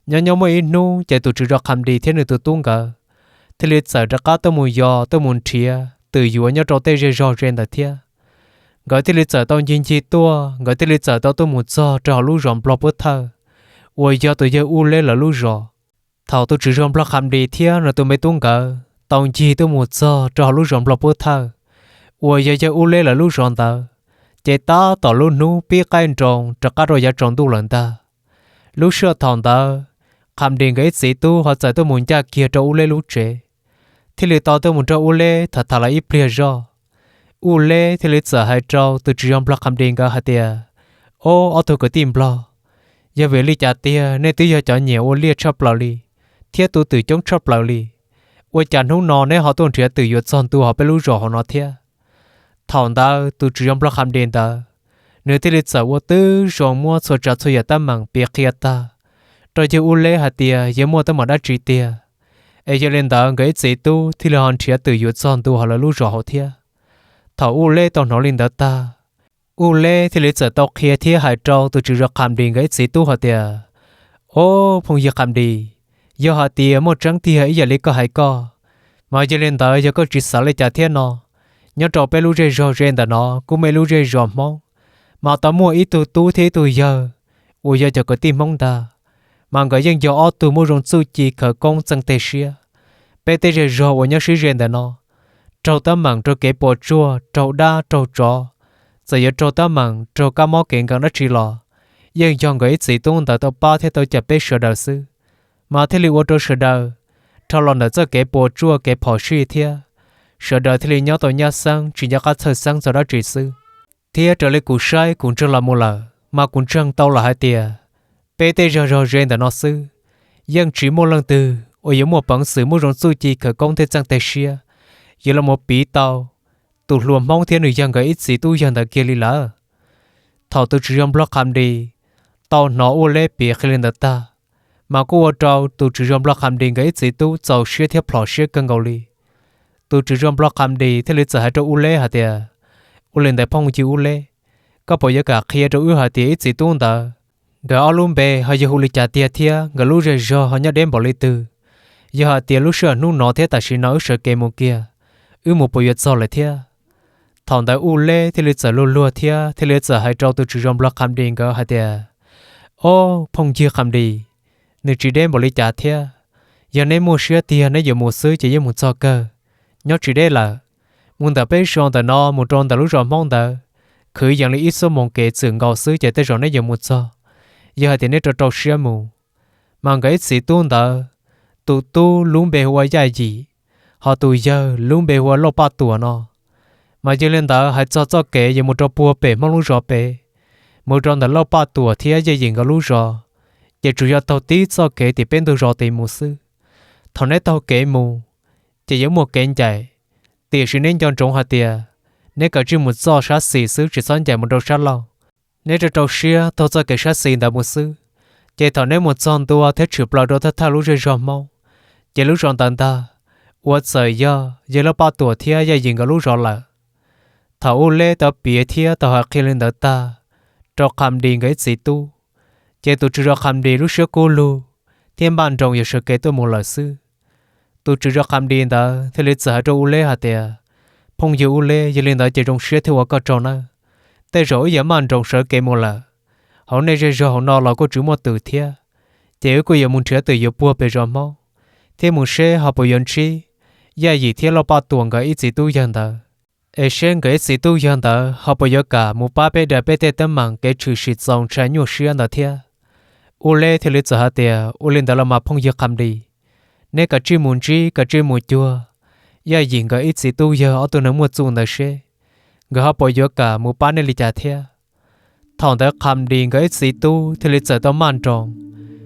Nyob nyob muaj ib hnub ces tus tswv zos Kham Dis thiab nws tus tub nkawd thiaj li txawm rov qab tuaj mus yos tuaj mus nrhiav twm yuav nyob rau tej zej zog ze ntawd thiab. Nkawd thiaj li txawm tau ncig ncig tuaj, nkawd thiaj li txawm tau tuaj mus txog rau hauv lub zos Nplog Pub Thawj uas yog tus yawg Ub Leb lawv lub zos. Thaum tus tswv zos Nplog Kham Dis thiab nws tus me tub nkawd tau ncig tuaj mus txog rau hauv lub zos Nplog Pub Thawj uas yog yawg Ub Leb lawv lub zos ntawd, ces tab tom lub hnub pib qaij nroos rov qab rau yav tsaus ntuj lawm ntag. Lub sij hawm thaum ntawd, Kham Dis nkawd ib txiv tub ho txawm tuaj mus ncaj kiag rau Ub Leb lub tsev, thiaj li tau tuaj mus nrog Ub Leb tham tham lawv ib pliag zoj. Ub Leb thiaj li txawm hais rau tus tswv zos Nplog Kham Dis nkawd hais tias, Ob, ob tug kwv tij Nplog, yog vim li cas tiag nej twb yog cov nyiam ua liaj tshaj plaws li, thiab tu twm coob tshaj plaws li, ua cas hnub no neb ho tuaj nrhiav twm yuav txog ntua hauv peb lub zos hauv no thiab? Thaum ntawd tus tswv zos Nplog Kham Dis ntawd, nws thiaj li txawm ua tib zoo muab txhua tsav txhua yam teeb meem piav qhia tag rau yawg Ub Leb hais tias yog muaj teeb meem dab tsi tiag, es yog li ntawd nkawd ib txiv tub thiaj li ho nrhiav twm yuav txog ntua hauv lawv lub zos hauv thiab. Thaum Ub Leb tau hnov li ntawd tag, Ub Leb thiaj li txawm tau qhia thiab hais rau tus tswv zos Kham Dis nkawd ib txiv tub hais tias, Ob, phooj ywg Kham Dis, yog hais tias muaj tseeb tiag ib yam li koj hais koj, mas yog li ntawd yog koj tsis xav li cas thiab no, nyob rau peb lub zej zog ze ntawm no kuj muaj ib lub zej zos Hmoob, mas tau muaj ib tug tub thiab ib tug yawg uas yog cov kwv tij Hmoob ntag. mas nkawd yeej yog ob tug muaj zoo txuj ci khawv koob txeej teg siab. Peb tej zej zog uas nyob sib ze ntawm no, raug teeb meem raug kev puas tsuaj, raug dab raug tsov, txawm yuav raug teeb meem raug kab mob kev nkees dab tsi los, yeej yog nkawd ib txiv tub ntawd tau pab thiab tau cawm peb sawv daws xwb, mas thiaj li ua rau sawv daws dhau los ntawm txoj kev puas tsuaj kev phom sij thiab sawv daws thiaj li nyob tau nyab xeeb tsis nco qab txhawj xeeb txog dab tsi xwb. Thiab raws li kuv saib kuv ntseeg los mus lawm mas kuv ntseeg tau lawm hais tias peb tej zej zog ze ntawm no xwb, yeej tsis muaj leej twg uas yuav muaj peev xwm muaj zoo txuj ci khawv koob thiab txeej teg siab yuav los mus piv tau tus hluas Hmoob thiab nws yog nkawd ib txiv tub yawg ntawd kiag li lawm. Thaum tus tswv zos Nplog Qhamdis tau hnov Ua Leb piav qhia li ntawd tag, mas kuj ua rau tus tswv zos Nplog Qhamdis nkawd ib txiv tub txaus siab thiab plhom siab kawg nkaus li. Tus tswv zos Nplog Qhamdis thiaj li txawm hais rau Ua Leb hais tias, Ua li ntawd phooj ywg Ua Leb, koj puas yuav kam qhia rau wb hais tias ib txiv tub ntawd nkawd ob lub npe ho yog hu li cas tiag thiab nkawd lub zej zog ho nyob deb npaum li twg? Yog hais tias lub sij hawm hnub no thiab tam sim no wb sawv kev mus kiag, wb mus puas yuav txog lawm thiab? Thaum ntawd Ua Leb thiaj li txawm luag luag thiab thiaj li txawm hais rau tus tswv zos Nplog Qhamdis nkawd hais tias, Ob phooj ywg Qhamdis, nws tsis deb npaum li cas thiab. Yog neb muaj siab tiag neb yuav mus xwb ces yeej mus txog kawg, nyob tsis deb lawm. Mus ntawm peb zos ntawm no mus rau ntawm lub zos Hmoob ntawd, khwv yees li ib xuab moos kev txwm nkaus xwb ces tej zaum neb yuav mus txog, yog hais tias neb rau rau siab mus. Mas nkawd ib txiv tub ntawd, tus tub lub npe hu ua Yaj Yim, ho tus yawg lub npe hu ua Lauj Paj Tuam no. Mas yog li ntawd hais txog txoj kev yuav mus rau puag pem Hmoob lub zos pem, mus rau ntawm Lauj Paj Tuam thiab Yaj Yim nkawd lub zos, ces tsuas yog taug tib txoj kev tim peb ntug zos tid mus xwb. Thaum neb taug kev mus, ces yuav muaj kev ncaim, tiam sis neb nco ntsoov hais tias neb kav tsij mus txoj sab xis xwb tsis txhob ncaim mus rau sab laug. Neb rau rau siab taug txoj kev sab xis ntawd mus xwb, ces thaum neb mus txog ntua thiab tshwm plaws rau thawj thawj lub zej zog Hmoob, ces lub zos ntawd ntag uas txawm yog yawg Lauj Paj Tuam thiab Yaj Yim nkawd lub zos lawm. Thaum Ua Leb tau piav thiab tau hais qhia li ntawd tag rau Qhamdis nkawd ib txiv tub, ces tus tswv zos Qhamdis lub siab kub lug thiab npaj nroos yuav sawv kev tuaj mus lawm xwb. Tus tswv zos Qhamdis ntawd thiaj li txawm hais rau Ua Leb hais tias, Phooj ywg Ua Leb, yog li ntawd ces zoo siab thiab ua koj tsaug nawb. Tej zaum wb yuav maj nroos sawv kev mus lawm. Hauv nej zej zog hauv no los kuj tsis muaj twm thiab, ces wb kuj yuav mus nrhiav twm yuav puag pem zos Hmoob, thiab mus seb ho puas yuav ntsib Yaj Yim thiab Lauj Paj Tuam nkawd ib txiv tub yawg ntawd, es seb nkawd ib txiv tub yawg ntawd ho puas yuav kam mus pab peb daws peb tej teeb meem kev tshwm sim txaus ntshai nyuaj siab ntawd thiab. Ua Leb thiaj li txawm hais tias, Ua li ntawd los mas phooj ywg Qhamdis, neb kav tsij mus ntsib kav tsij mus cuag Yaj Yim nkawd ib txiv tub yawg ob tug neeg muaj txuj ntawd seb nkawd ho puas yuav kam mus pab nej li cas thiab. Thaum ntawd Qhamdis nkawd ib txiv tub thiaj li txawm tau maj nroos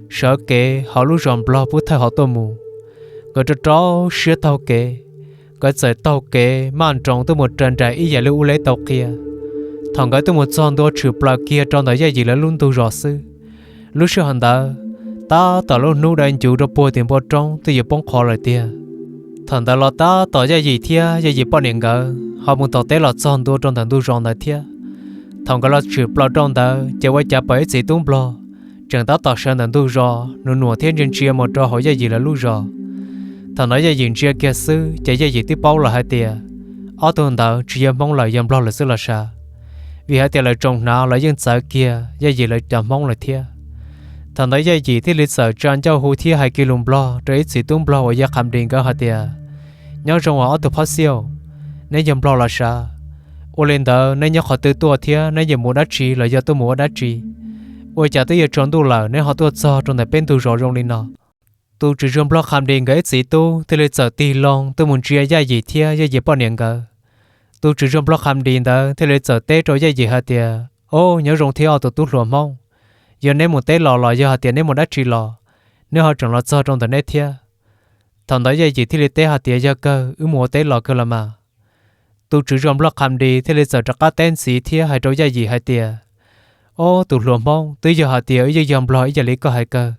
sawv kev hauv lub zos Nplog pub thawj hauv tuaj mus. Nkawd rau rau siab taug kev, nkawd txawm taug kev maj nroos tuaj mus raws nraim ib yam li Ua Leb tau qhia. Thaum nkawd tuaj mus txog ntua tshwm plaws kiag rau ntawm Yaj Yim lawv lub ntug zos xwb, lub sij hawm ntawd tab tom lub hnub dai ncuv rau puag tim npoo roob twb yuav poob qho lawm tiag. Thaum ntawd los tab tom Yaj Yim thiab Yaj Yim poj niam nkawd ho mus tom teb los txog ntua rau ntawm ntug zos ntawd thiab. Thaum nkawd los tshwm plaws rau ntawd ces ua cas pom ib txiv tub Nplog tseem tab tom sawv ntawm ntug zos nus nuam thiab ntsia ntsia mus rau hauv Yaj Yim lawv lub zos. Thaum ntawd Yaj Yim ntsia kiag xwb ces Yaj Yim twb paub lawm hais tias ob tug ntawd tsis yog Hmoob lawm, yog Nplog lawm xwb los sav, vim hais tias lawv tsoom hnav los yeej txawv kiag Yaj Yim lawv cov Hmoob lawm thiab. Thaum ntawd Yaj Yim thiaj li txawm tsa ncauj hu thiab hais kiag lus Nplog rau ib txiv tub Nplog uas yog Qhamdis nkawd hais tias, Nyob zoo os ob tug phab xiaj, neb yog Nplog los sav? Ua li ntawd neb nyob qhov twg tuaj thiab neb yuav mus dab tsi los yog tuaj mus ua dab tsi? Ua cas twb yuav tsaus ntuj lawm neb ho tuaj txog rau ntawm peb ntug zos zoo li no? Tus tswv zos Nplog Qhamdis nkawd ib txiv tub thiaj li txawm tig loo tuaj mus ntsia Yaj Yim thiab Yaj Yim poj niam nkawd. Tus tswv zos Nplog Qhamdis ntawd thiaj li txawm teb rau Yaj Yim hais tias, Ob, nyob zoo thiab os tus tub hluas Hmoob. Yog neb mus teb los los yog hais tias neb mus dab tsi los, neb ho tseem los txog rau ntawm neb thiab? Thaum ntawd Yaj Yim thiaj li teb hais tias, Yog kawg, wb mus ua teb los kawg los mas. Tus tswv zos Nplog Qhamdis thiaj li txawm rov qab teb ntxiv thiab hais rau Yaj Yim hais tias, Ob, tus hluas Hmoob, twb yog hais tias wb yeej yog Nplog ib yam li koj hais kawg,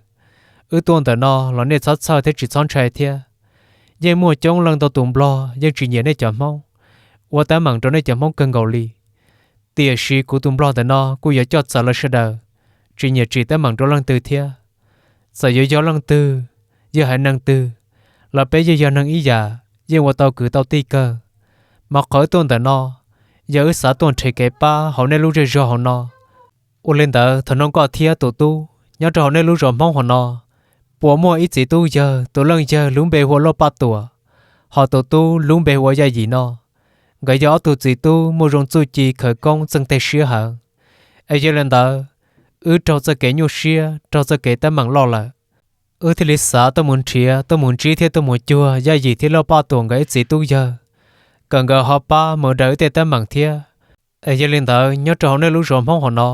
wb tuaj ntawm no los nej txhob txhawj thiab tsis txhob ntshai thiab. Yeej muaj coob leej ntau tus Nplog yeej tsis nyiam nej cov Hmoob, ua teeb meem rau nej cov Hmoob kawg nkaus li. Tiam sis kuv tus Nplog ntawm no kuj yuav coj txawv lawv sawv daws, tsis nyiam tsim teeb meem rau leej twg thiab. Txawm yuav yog leej twg, yog haiv neeg twg, los peb yeej yog neeg ib yam, yeej ua tau kwv tau tij kawg. Mas qhov wb tuaj ntawm no, yog wb xav tuaj nrhiav kev pab hauv nej lub zej zog hauv no. Ua li ntawd thaum no koj thiab tus tub Nyob rau hauv nej lub zos Hmoob hauv no, puas muaj ib txiv tub yawg, tus leej yawg lub npe hu ua Lauj Paj Tuam, ho tus tub lub npe hu ua Yaj Yim no. Nkawd yog ob tug txiv tub muaj zoo txuj ci khawv koob txeeg tej siab heev. Es yog li ntawd, wb raug txoj kev nyuaj siab, raug txoj kev teeb meem loj lawm, wb thiaj li xav tuaj mus nrhiav, tuaj mus ntsib thiab tuaj mus cuag Yaj Yim thiab Lauj Paj Tuam nkawd ib txiv tub yawg, kom nkawd ho pab mus daws wb tej teeb meem thiab. Es yog li ntawd, nyob rau hauv nej lub zos Hmoob hauv no,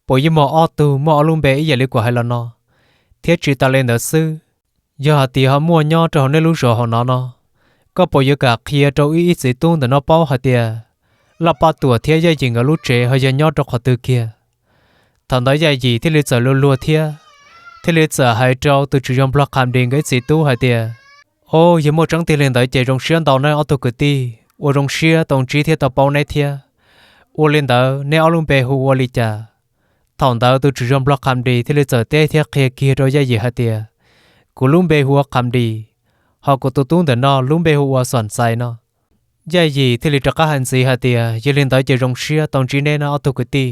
puas yeej muaj ob tug muaj ob lub npe ib yam li kuv hais los no? Thiab tsis tas li ntawd xwb, yog hais tias ho muaj nyob rau hauv nej lub zos hauv no no, koj puas yuav kam qhia rau wb ib txiv tub ntawm no paub hais tias Lauj Paj Tuam thiab Yaj Yim nkawd lub tsev ho yog nyob rau qhov twg kiag? Thaum ntawd Yaj Yim thiaj li txawm luag luag thiab, thiaj li txawm hais rau tus tswv zos Nplog Qha Dis nkawd ib txiv tub hais tias, Ob, yog muaj tseeb tiag li ntawd ces zoo siab ntau nawb ob tug kwv tij, ua zoo siab tau ntsib thiab tau paub neb thiab. Ua li ntawd neb ob lub npe hu ua li cas? Thaum ntawd tus tswv zos Nplog Qha Dis thiaj li txawm teb thiab qhia kiag rau Yaj Yim hais tias, Kuv lub npe hu ua Qha Dis, ho kuv tus tub ntawm no lub npe hu ua Xom Xais no. Yaj Yim thiaj li rov qab hais ntxiv hais tias, Yog li ntawd ces zoo siab tau ntsib neb nawb ob tug kwv tij.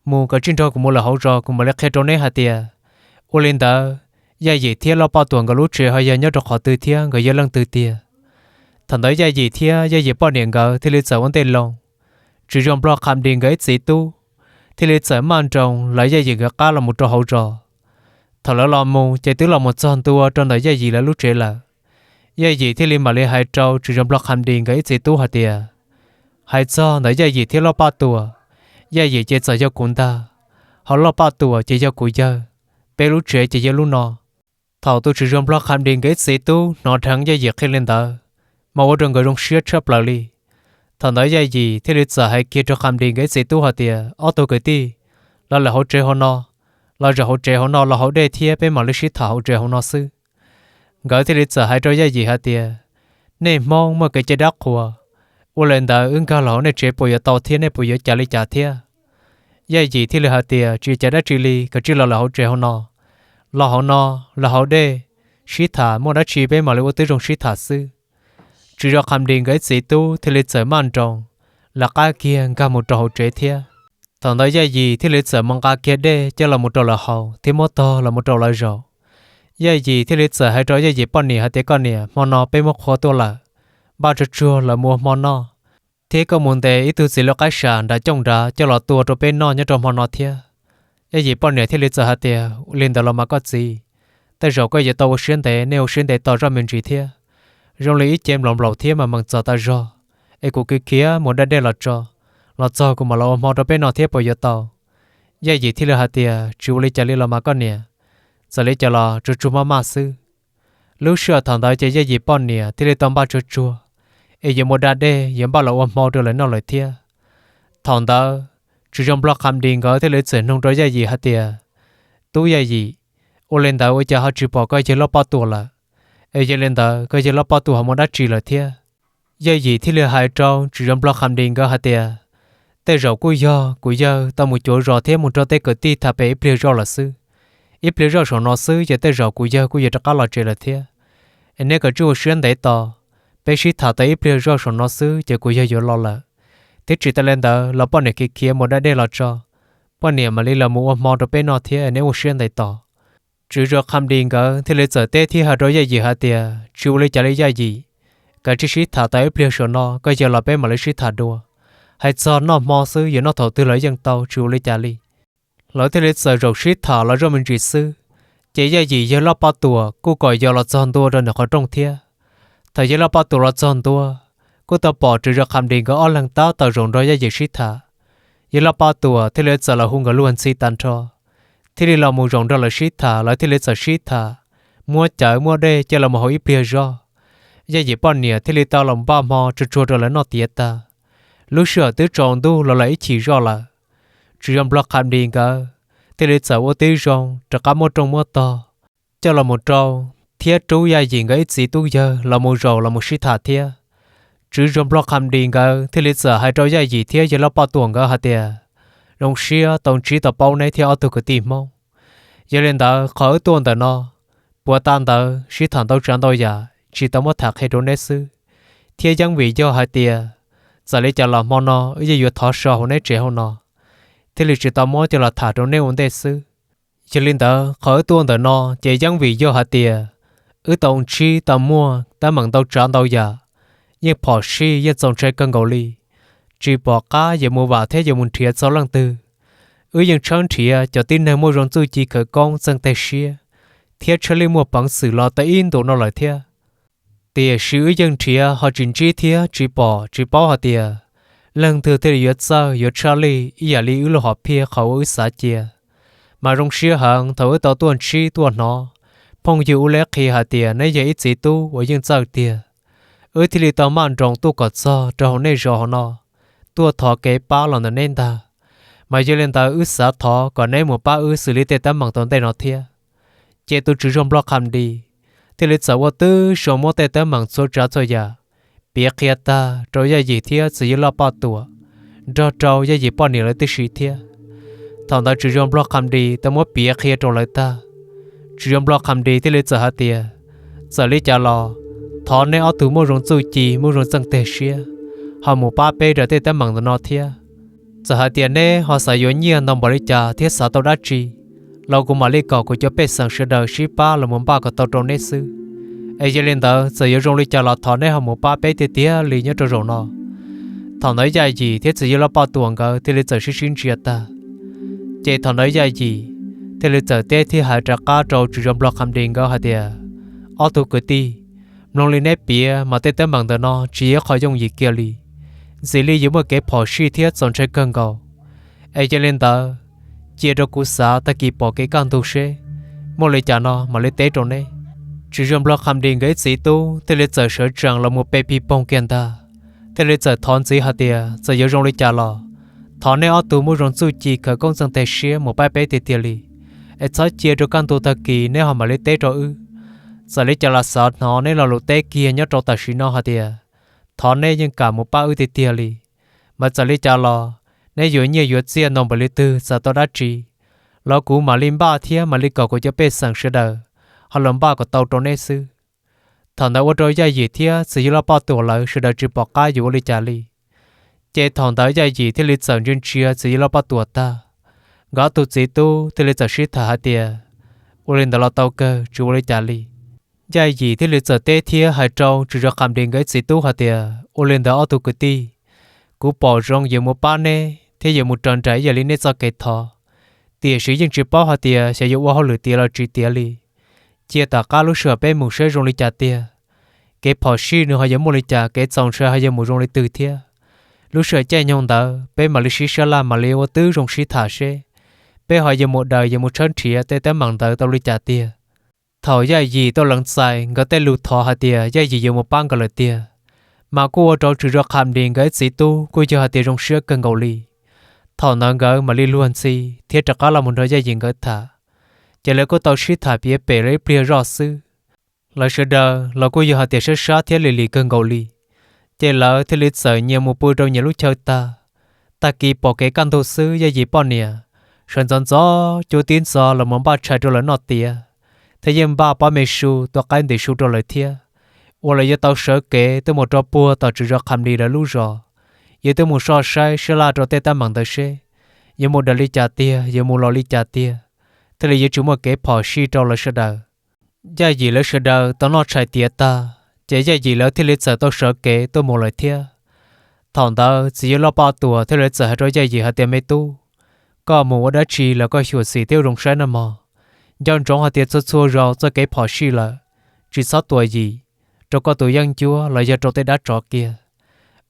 Mus kom tsij nrog kuv mus lawm hauv zos, kuv mam li qhia rau neb hais tias, ua li ntawd, Yaj Yim thiab Lauj Paj Tuam nkawd lub tsev ho yog nyob rau qhov twg thiab nkawd yog leej twg tiag. Thaum ntawd Yaj Yim thiab Yaj Yim poj niam nkawd thiaj li txawm ua ntej loo. Tswv zos Nplog Qha Dis nkawd ib txiv tub thiaj li txawm maj nroos lawv Yaj Yim nkawd qab los mus rau hauv zos. Thaum lawv los mus ces twb los mus txog ntua rau ntawm Yaj Yim lawv lub tsev lawm. Yaj Yim thiaj li mam li hais rau tswv zos Nplog Qha Dis nkawd ib txiv tub hais tias, Hais txog ntawm Yaj Yim thiab Lauj Paj Tuam, Yaj Yim ces txawm yog kuv ntag, ho Lauj Paj Tuam ces yog kuv yawg, peb lub tsev ces yog lub no. Thaum tus tswv zos Nplog Qha Dis nkawd ib txiv tub hnov dheev Yaj Yim qhia li ntawd, mas ua rau nkawd zoo siab tshaj plaws li. Thaum ntawd Yaj Yim thiaj li txawm hais kiag rau Qha Dis nkawd ib txiv tub hais tias, Ob tug kwv tij, los lawm hauv tsev hauv no, los zaum hauv tsev hauv no los haus dej thiab peb mam li sib tham hauv tsev hauv no xwb. Nkawd thiaj li txawm hais rau Yaj Yim hais tias, Nej Hmoob muaj kev cai dab qhuas, ua li ntawd wb nkag los hauv nej tsev puas yuav tau thiab nej puas yuav cas li cas thiab? Yaj Yim thiaj li hais tias, Tsis ua cas dab tsi li, koj tsij los lawm hauv tsev hauv no, los hauv no, los haus dej, sib tham, muaj dab tsi peb mam li ua tib zoo sib tham xwb. Tswv zos Qha Dis nkawd ib txiv tub thiaj li txawm maj nroos, lawv qab kiag nkag mus rau hauv tsev thiab. Thaum ntawd Yaj Yim thiaj li txawm mus nqa kiag dej coj los mus rau lawv haus thiab muab tog los mus rau lawv zaum. Yaj Yim thiaj li txawm hais rau Yaj Yim poj niam hais tias, Koj niam, hmo no peb muab qhua tuaj lawm, npaj tsuag tsuag los mus ua hmo noj, thiab koj mus ntes ib tug txiv lub qaib sam nram cooj nrad coj los tua rau peb noj nyob rau hmo no thiab. Yaj Yim poj niam thiaj li txawm hais tias, Li ntawd los mas koj txiv, tej zaum koj yuav tau ua siab ntev, nej ua siab ntev tos zoj me ntsis thiab. Zoo li ib ce nplaum nplaum thiab mas meem txog tas zog, es kuv khiav khiav mus daj dej los tso, los txog kuv mam los ua hmo rau peb noj thiab puas yuav tau? Yaj Yim thiaj li hais tias, Tsis ua li cas li los mas koj niam, txawm li cas los tsuag tsuag maj maj xwb. Lub sij hawm thaum ntawd ces Yaj Yim poj niam thiaj li tau npaj tsuag tsuag, es yuav mus da dej yuav npaj los ua hmo rau lawv noj lawm thiab. Thaum ntawd, tswv zos Nplog Qha Dis nkawd thiaj li txawm nug rau Yaj Yim hais tias, Tub Yaj Yim, ua li ntawd ua cas ho tsis pom koj yawg Lauj Paj Tuam lawm? Es yog li ntawd koj yawg Lauj Paj Tuam ho mus dab tsi lawm thiab? Yaj Yim thiaj li hais rau tswv zos Nplog Qha Dis nkawd hais tias, Tej zaum kuj yog kuv yawg tau mus cuav zos thiab mus nrog tej kwv tij tham pem ib pliag zoj lawm xwb. Ib pliag zoj saum no xwb ces tej zaum kuv yawg kuj yuav rov qab los tsev lawm thiab. Es neb kom tsij ua siab ntev tos, peb sib tham tau ib pliag zoj saum no xwb ces kuv yawg yuav los lawm. Thiab tsis tas li ntawd los poj niam khiav khiav mus da dej los tso, poj niam mam li los mus ua hmo rau peb noj thiab, neb ua siab ntev tos. Tswv zos Qha Dis nkawd thiaj li txawm teb thiab hais rau Yaj Yim hais tias, Tsis ua li cas li Yaj Yim, kav tsij sib tham tau ib pliag saum no koj yawg los peb mam li sib tham dua. Hais txog noj hmo xwb yuav noj thaum twg los yeej tau, tsis ua li cas li. Lawv thiaj li txawm zaum sib tham los zoj me ntsis xwb, ces Yaj Yim yawg Lauj Paj Tuam kuj kom yog los txog ntua rau ntawm qhov rooj thiab. Thaum yawg Lauj Paj Tuam los txog ntua, kuj tau pom tswv zos Qha Dis nkawd ob leeg tab tom zaum nrog Yaj Yim sib tham. Yawg Lauj Paj Tuam thiaj li txawm los hu nkawd luag ntxhi tag nrho, thiaj li los mus zaum nrog lawv sib tham, lawv thiaj li txawm sib tham, muab cawv muab dej coj los mus haus ib pliag zoj. Yaj Yim poj niam thiaj li tau los npaj hmo tsuag tsuag rau lawv noj tiav tag. Lub sij hawm twb tsaus ntuj los lawm ib chim zoj lawm, tswv zos Nplog Qha Dis nkawd thiaj li txawm ua tib zoo rov qab muab rooj muab tog coj los mus rau, thiab rub Yaj Yim nkawd ib txiv tub yawg los mus zaum los mus sib tham thiab. Tswv zos Nplog Qha Dis nkawd thiaj li txawm hais rau Yaj Yim thiab yawg Lauj Paj Tuam nkawd hais tias, Zoo siab tau ntsib tau paub neb thiab ob tug kwv tij Hmoob. Yog li ntawd qhov wb tuaj ntawm no, puav ta ntawd sib tham ntau tsav ntau yam tsis tau muab tham qhia rau neb xwb, thiab yeej vim yog hais tias txawm li cas los hmo no wb yeej yuav thov so hauv neb tsev hauv no, thiaj li tsis tau muab coj los tham rau neb ua ntej xwb. Yog li ntawd qhov wb tuaj ntawm no ces yeej vim yog hais tias wb tau ntsib tau muaj teeb meem ntau tsav ntau yam, yeej phom sij yeej txaus ntshai kawg nkaus li, tsis pom qab yuav mus vam thiab yuav mus nrhiav txog leej twg. Wb yeej tshawb nrhiav cov tib neeg muaj zoo txuj ci khawv koob txeeg teg siab thiab tshaj lij muaj peev xwm los tau ib ntus no lawm thiab. Tiam sis wb yeej nrhiav ho tsis ntsib thiab tsis pom tsis paub hais tias leej twg thiaj li yuav txawj yuav tshaj lij ib yam li wb lub hom phiaj qhov uas wb xav cia. Mas zoo siab heev thaum wb tau tuaj ntsib tuaj hnov phooj ywg Ub Leb qhia hais tias neb yog ib txiv tub uas yeej txawj tiag. Wb thiaj li tau maj nroos tuaj kom txog rau hauv nej zos hauv no, tuaj thov kev pab los ntawm neb ntag. Mas yog li ntawd wb xav thov kom neb mus pab wb xws li tej teeb meem tom ntej no thiab. Ces tus tswv zos Nplog Qham Dis thiaj li txawm ua tib zoo muab tej teeb meem txhua tsav txhua yam piav qhia tag rau Yaj Yim thiab txiv Yawg Loj Poj Tuam, nrog rau Yaj Yim poj niam lawv tib si thiab. Thaum ntawd tswv zos Nplog Qham Dis tau muab piav qhia rau lawv tag, tswv zos Nplog Qham Dis thiaj li txawm hais tias, txawm li cas los thov neb ob tug muaj zoo txuj ci muaj zoo txeeg teg siab ho mus pab peb rau tej teeb meem ntawm no thiab. Txawm hais tias neb ho xav yuav nyiaj ntau npaum li cas thiab xav tau dab tsi los kuv mam li kom kuv cov pej xeem sawv daws sib pab los mus npaj kom tau rau neb xwb. Es yog li ntawd txawm yuav zoo li cas los thov neb ho mus pab peb tiag tiag li nyob rau zaum no. Thaum ntawd Yaj Yim thiab txiv Yawg Loj Poj Tuam nkawd thiaj li txawm sib sib ntsia tag. Ces thaum ntawd Yaj Yim thiaj li txawm teb thiab hais rov qab rau tswv zos Nplog Qham Dis nkawd hais tias, ob tug kwv tij, mloog li neb piav mas tej teeb meem ntawm no tsis yog qhov yooj yim kiag li, ntxim li yuav muaj kev phom sij thiab txaus ntshai kawg nkaus. Es yog li ntawd, cia rau kuv xav tag kis pom kev kaj ntug seb muaj li cas no mam li teb rau neb. Tswv zos Nplog Qham Dis nkawd ib txiv tub thiaj li txawm sawv tsees los mus pe pig poog kiag ntag, thiaj li txawm thov ntxiv hais tias txawm yuav zoo li cas los thov neb ob tug muaj zoo txuj ci khawv koob txeeg teg siab mus pab peb tiag tiag li, es txhob cia rau kaj ntug tag kis neb ho mam li teb rau wb. Txawm li cas los xav hnov neb lo lus teb kiag nyob rau tam sim no hais tias thov neb yeej kam mus pab wb tiag tiag li. Mas txawm li cas los neb yuav nyiaj yuav txiaj ntau npaum li twg, xav tau dab tsi los kuv mam li npaj thiab mam li kom kuv cov pej xeem sawv daws ho los npaj kom tau rau neb xwb. Thaum ntawd ua rau Yaj Yim thiab txiv Yawg Loj Poj Tuam lawv sawv daws tsis pom qab yuav ua li cas li. Ces thaum ntawd Yaj Yim thiaj li txawm ntsia ntsia txiv Yawg Loj Poj Tuam tag, nkawd ob tug txiv tub thiaj li txawm sib tham hais tias, ua li ntawd los tau kawg, tsis ua li cas li. Yaj Yim thiaj li txawm teb thiab hais rau tswv zos Qham Dis nkawd ib txiv tub hais tias, ua li ntawd ob tug kwv tij, kuv pom zoo yuav mus pab neb thiab yuav mus raws nraim ib yam li neb txoj kev thov, tiam sis yeej tsis paub hais tias xyov yuav ua hauj lwm tiav los tsis tiav li. Cia tom qab lub sij hawm peb mus saib zoo li cas tiag, kev phom sij nws ho yuav muaj li cas, kev txaus ntshai ho yuav mus zoo li twg thiab. Lub sij hawm caij nyoog ntawd peb mam li sib sab laj mam li ua tib zoo sib tham seb peb ho yuav mus daws yuav mus tshawb nrhiav tej teeb meem ntawd tau li cas tiag. Thaum Yaj Yim tau lees txais nkawd tej lus thov hais tias Yaj Yim yuav mus pab nkawd lawm tiag, mas kuj ua rau tswv zos Qham Dis nkawd ib txiv tub kuj yog hais tias zoo siab kawg nkaus li. Thaum ntawd nkawd mam li luag ntxhi thiab rov qab los mus nrog Yaj Yim nkawd tham. Ces lawv kuj tau sib tham piav pem lawv ib pliag zoj xwb. Lawv sawv daws los kuj yog hais tias sab sab thiab lim lim kawg nkaus li. Ces lawv thiaj li txawm nyias mus pw rau nyias lub chaw tag. Tag kis pom kev kaj ntug xwb Yaj Yim poj niam sawv ntxov ntxov cuab tib ntxov los mus npaj tshais rau lawv noj tiav, thiab yeej npaj pob me su tua qaib ntim su rau lawv thiab, uas lawv yuav tau sawv kev tuaj mus rau puag tom tswv zos Qham Dis lawv lub zos, yuav tuaj mus soj saib sab laj rau tej teeb meem ntawd seb yuav mus daws li cas tiag, yuav mus los li cas tiag, thiaj li yuav tsis muaj kev phom sij rau lawv sawv daws. Yaj Yim lawv sawv daws tau noj tshais tiav tag, ces Yaj Yim lawv thiaj li txawm tau sawv kev tuaj mus lawm thiab. Thaum ntawd txiv Yawg Loj Poj Tuam thiaj li txawm hais rau Yaj Yim hais tias, me tub, koj mus ua dab tsi los koj xyuam xim thiab ua zoo saib nawb mog. Nco ntsoov hais tias txhua txhua zaus txoj kev phom sij lawm, tsis txhob tuam yim, rau koj tus yeeb ncuab los yog rau tej dab tsov kiag.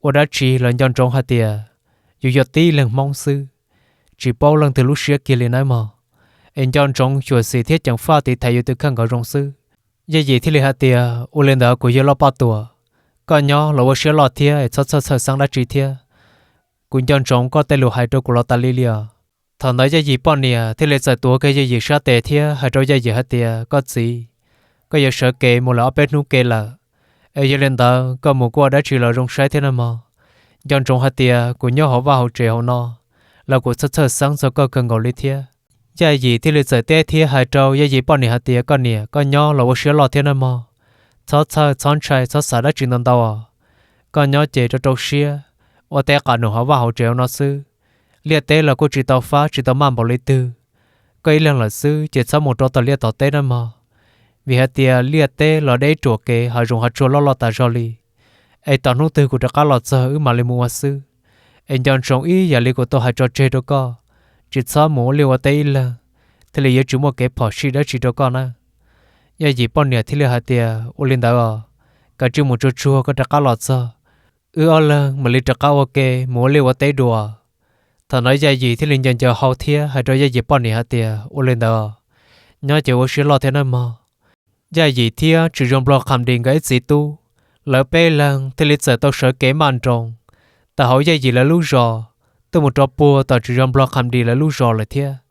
Ua dab tsi los nco ntsoov hais tias yus yog tib leeg Hmoob xwb, tsis paub leej twg lub siab kiag li nawb mog. Es nco ntsoov xyuam xim thiab ceev faj tiv thaiv yus tus kheej kom zoo xwb. Yaj Yim thiaj li hais tias, ua li ntawd kuv Yawg Loj Poj Tuam, koj nyob los ua siab loj thiab es txhob txhawj txhawj xeeb dab tsi thiab. Kuv nco ntsoov koj tej lus hais rau kuv los tas li li os. Thaum ntawd Yaj Yim poj niam thiaj li txawm tuav kiag Yaj Yim sab tes thiab hais rau Yaj Yim hais tias, koj txiv, koj yuav sawv kev mus lawm ob peb hnub ke lawm, es yog li ntawd koj mus kuj ua dab tsi los zoo saib thiab nawb mog. Nco ntsoov hais tias kuv nyob hauv vaj hauv tsev hauv no los kuv txhawj txhawj xeeb txog koj kawg nkaus li thiab. Yaj Yim thiaj li txawm teb thiab hais rau Yaj Yim poj niam hais tias, koj niam, koj nyob los ua siab loj thiab nawb mog. Txhob txhawj txhob ntshai txhob xav dab tsi ntau ntau os. Koj nyob ces rau rau siab, ua teb qas num hauv vaj hauv tsev hauv no xwb. Liaj teb los kuj tsis tau fab tsis tau maj npaum li twg. koj ib leeg lawm xwb ces txhob mus rau tom liaj tom teb nawb mog, vim hais tias liaj teb los deb ruam kev, hav zoov hav tsuag loj loj tas zog li. Es tos hnub twg kuv rov qab los txog wb mam li mus ua xwb. Es nco ntsoov ib yam li kuv tau hais tso tseg rau koj, tsis txhob mus ua liaj ua teb ib leeg, thiaj li yuav tsis muaj kev phom sij dab tsi rau koj nawb. Yaj Yim poj niam thiaj li hais tias, Ua li ntawd os, kav tsij mus tsuag tsuag koj rov qab los txog, wb ob leeg mam li rov qab ua ke mus ua liaj ua teb dua. Thaum ntawd Yaj Yim thiaj li ncaws ncaws hau thiab hais rau Yaj Yim poj niam hais tias, Ua li ntawd os, nyob ces ua siab loj thiab nawb mog. Yaj Yim thiab Tswv Zoo Nplog Qham Dis nkawd ib txiv tub, lawv peb leeg thiaj li txawm tau sawv kev maj nroos tawm hauv Yaj Yim lawv lub zos tuaj mus rau puag tom Tswv Zoo Nplog Qham Dis lawv lub zos lawm thiab.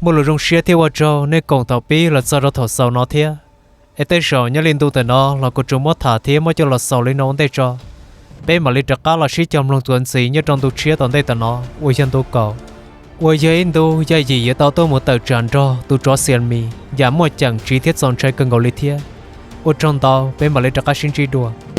Muaj lus zoo siab thiab ua tsaug nej koom thaum pib los txog rau thaum xaus no thiab. Es tej zaum nyob li ntu ntawm no los kuv tsuas muab tham thiab muab coj los xaus li no ua ntej tso. Peb mam li rov qab los sib cog mloog txuas ntxiv nyob rau ntu tshiab tom ntej tom no uas yog ntu kaum, uas yog ib ntu Yaj Yim yuav tau tuaj mus tawm tsam nrog tus tsov Xias Mis yam muaj ceem tsiv thiab txaus ntshai kawg nkaus li thiab. Ua tsaug ntau, peb mam li rov qab sib ntsib dua.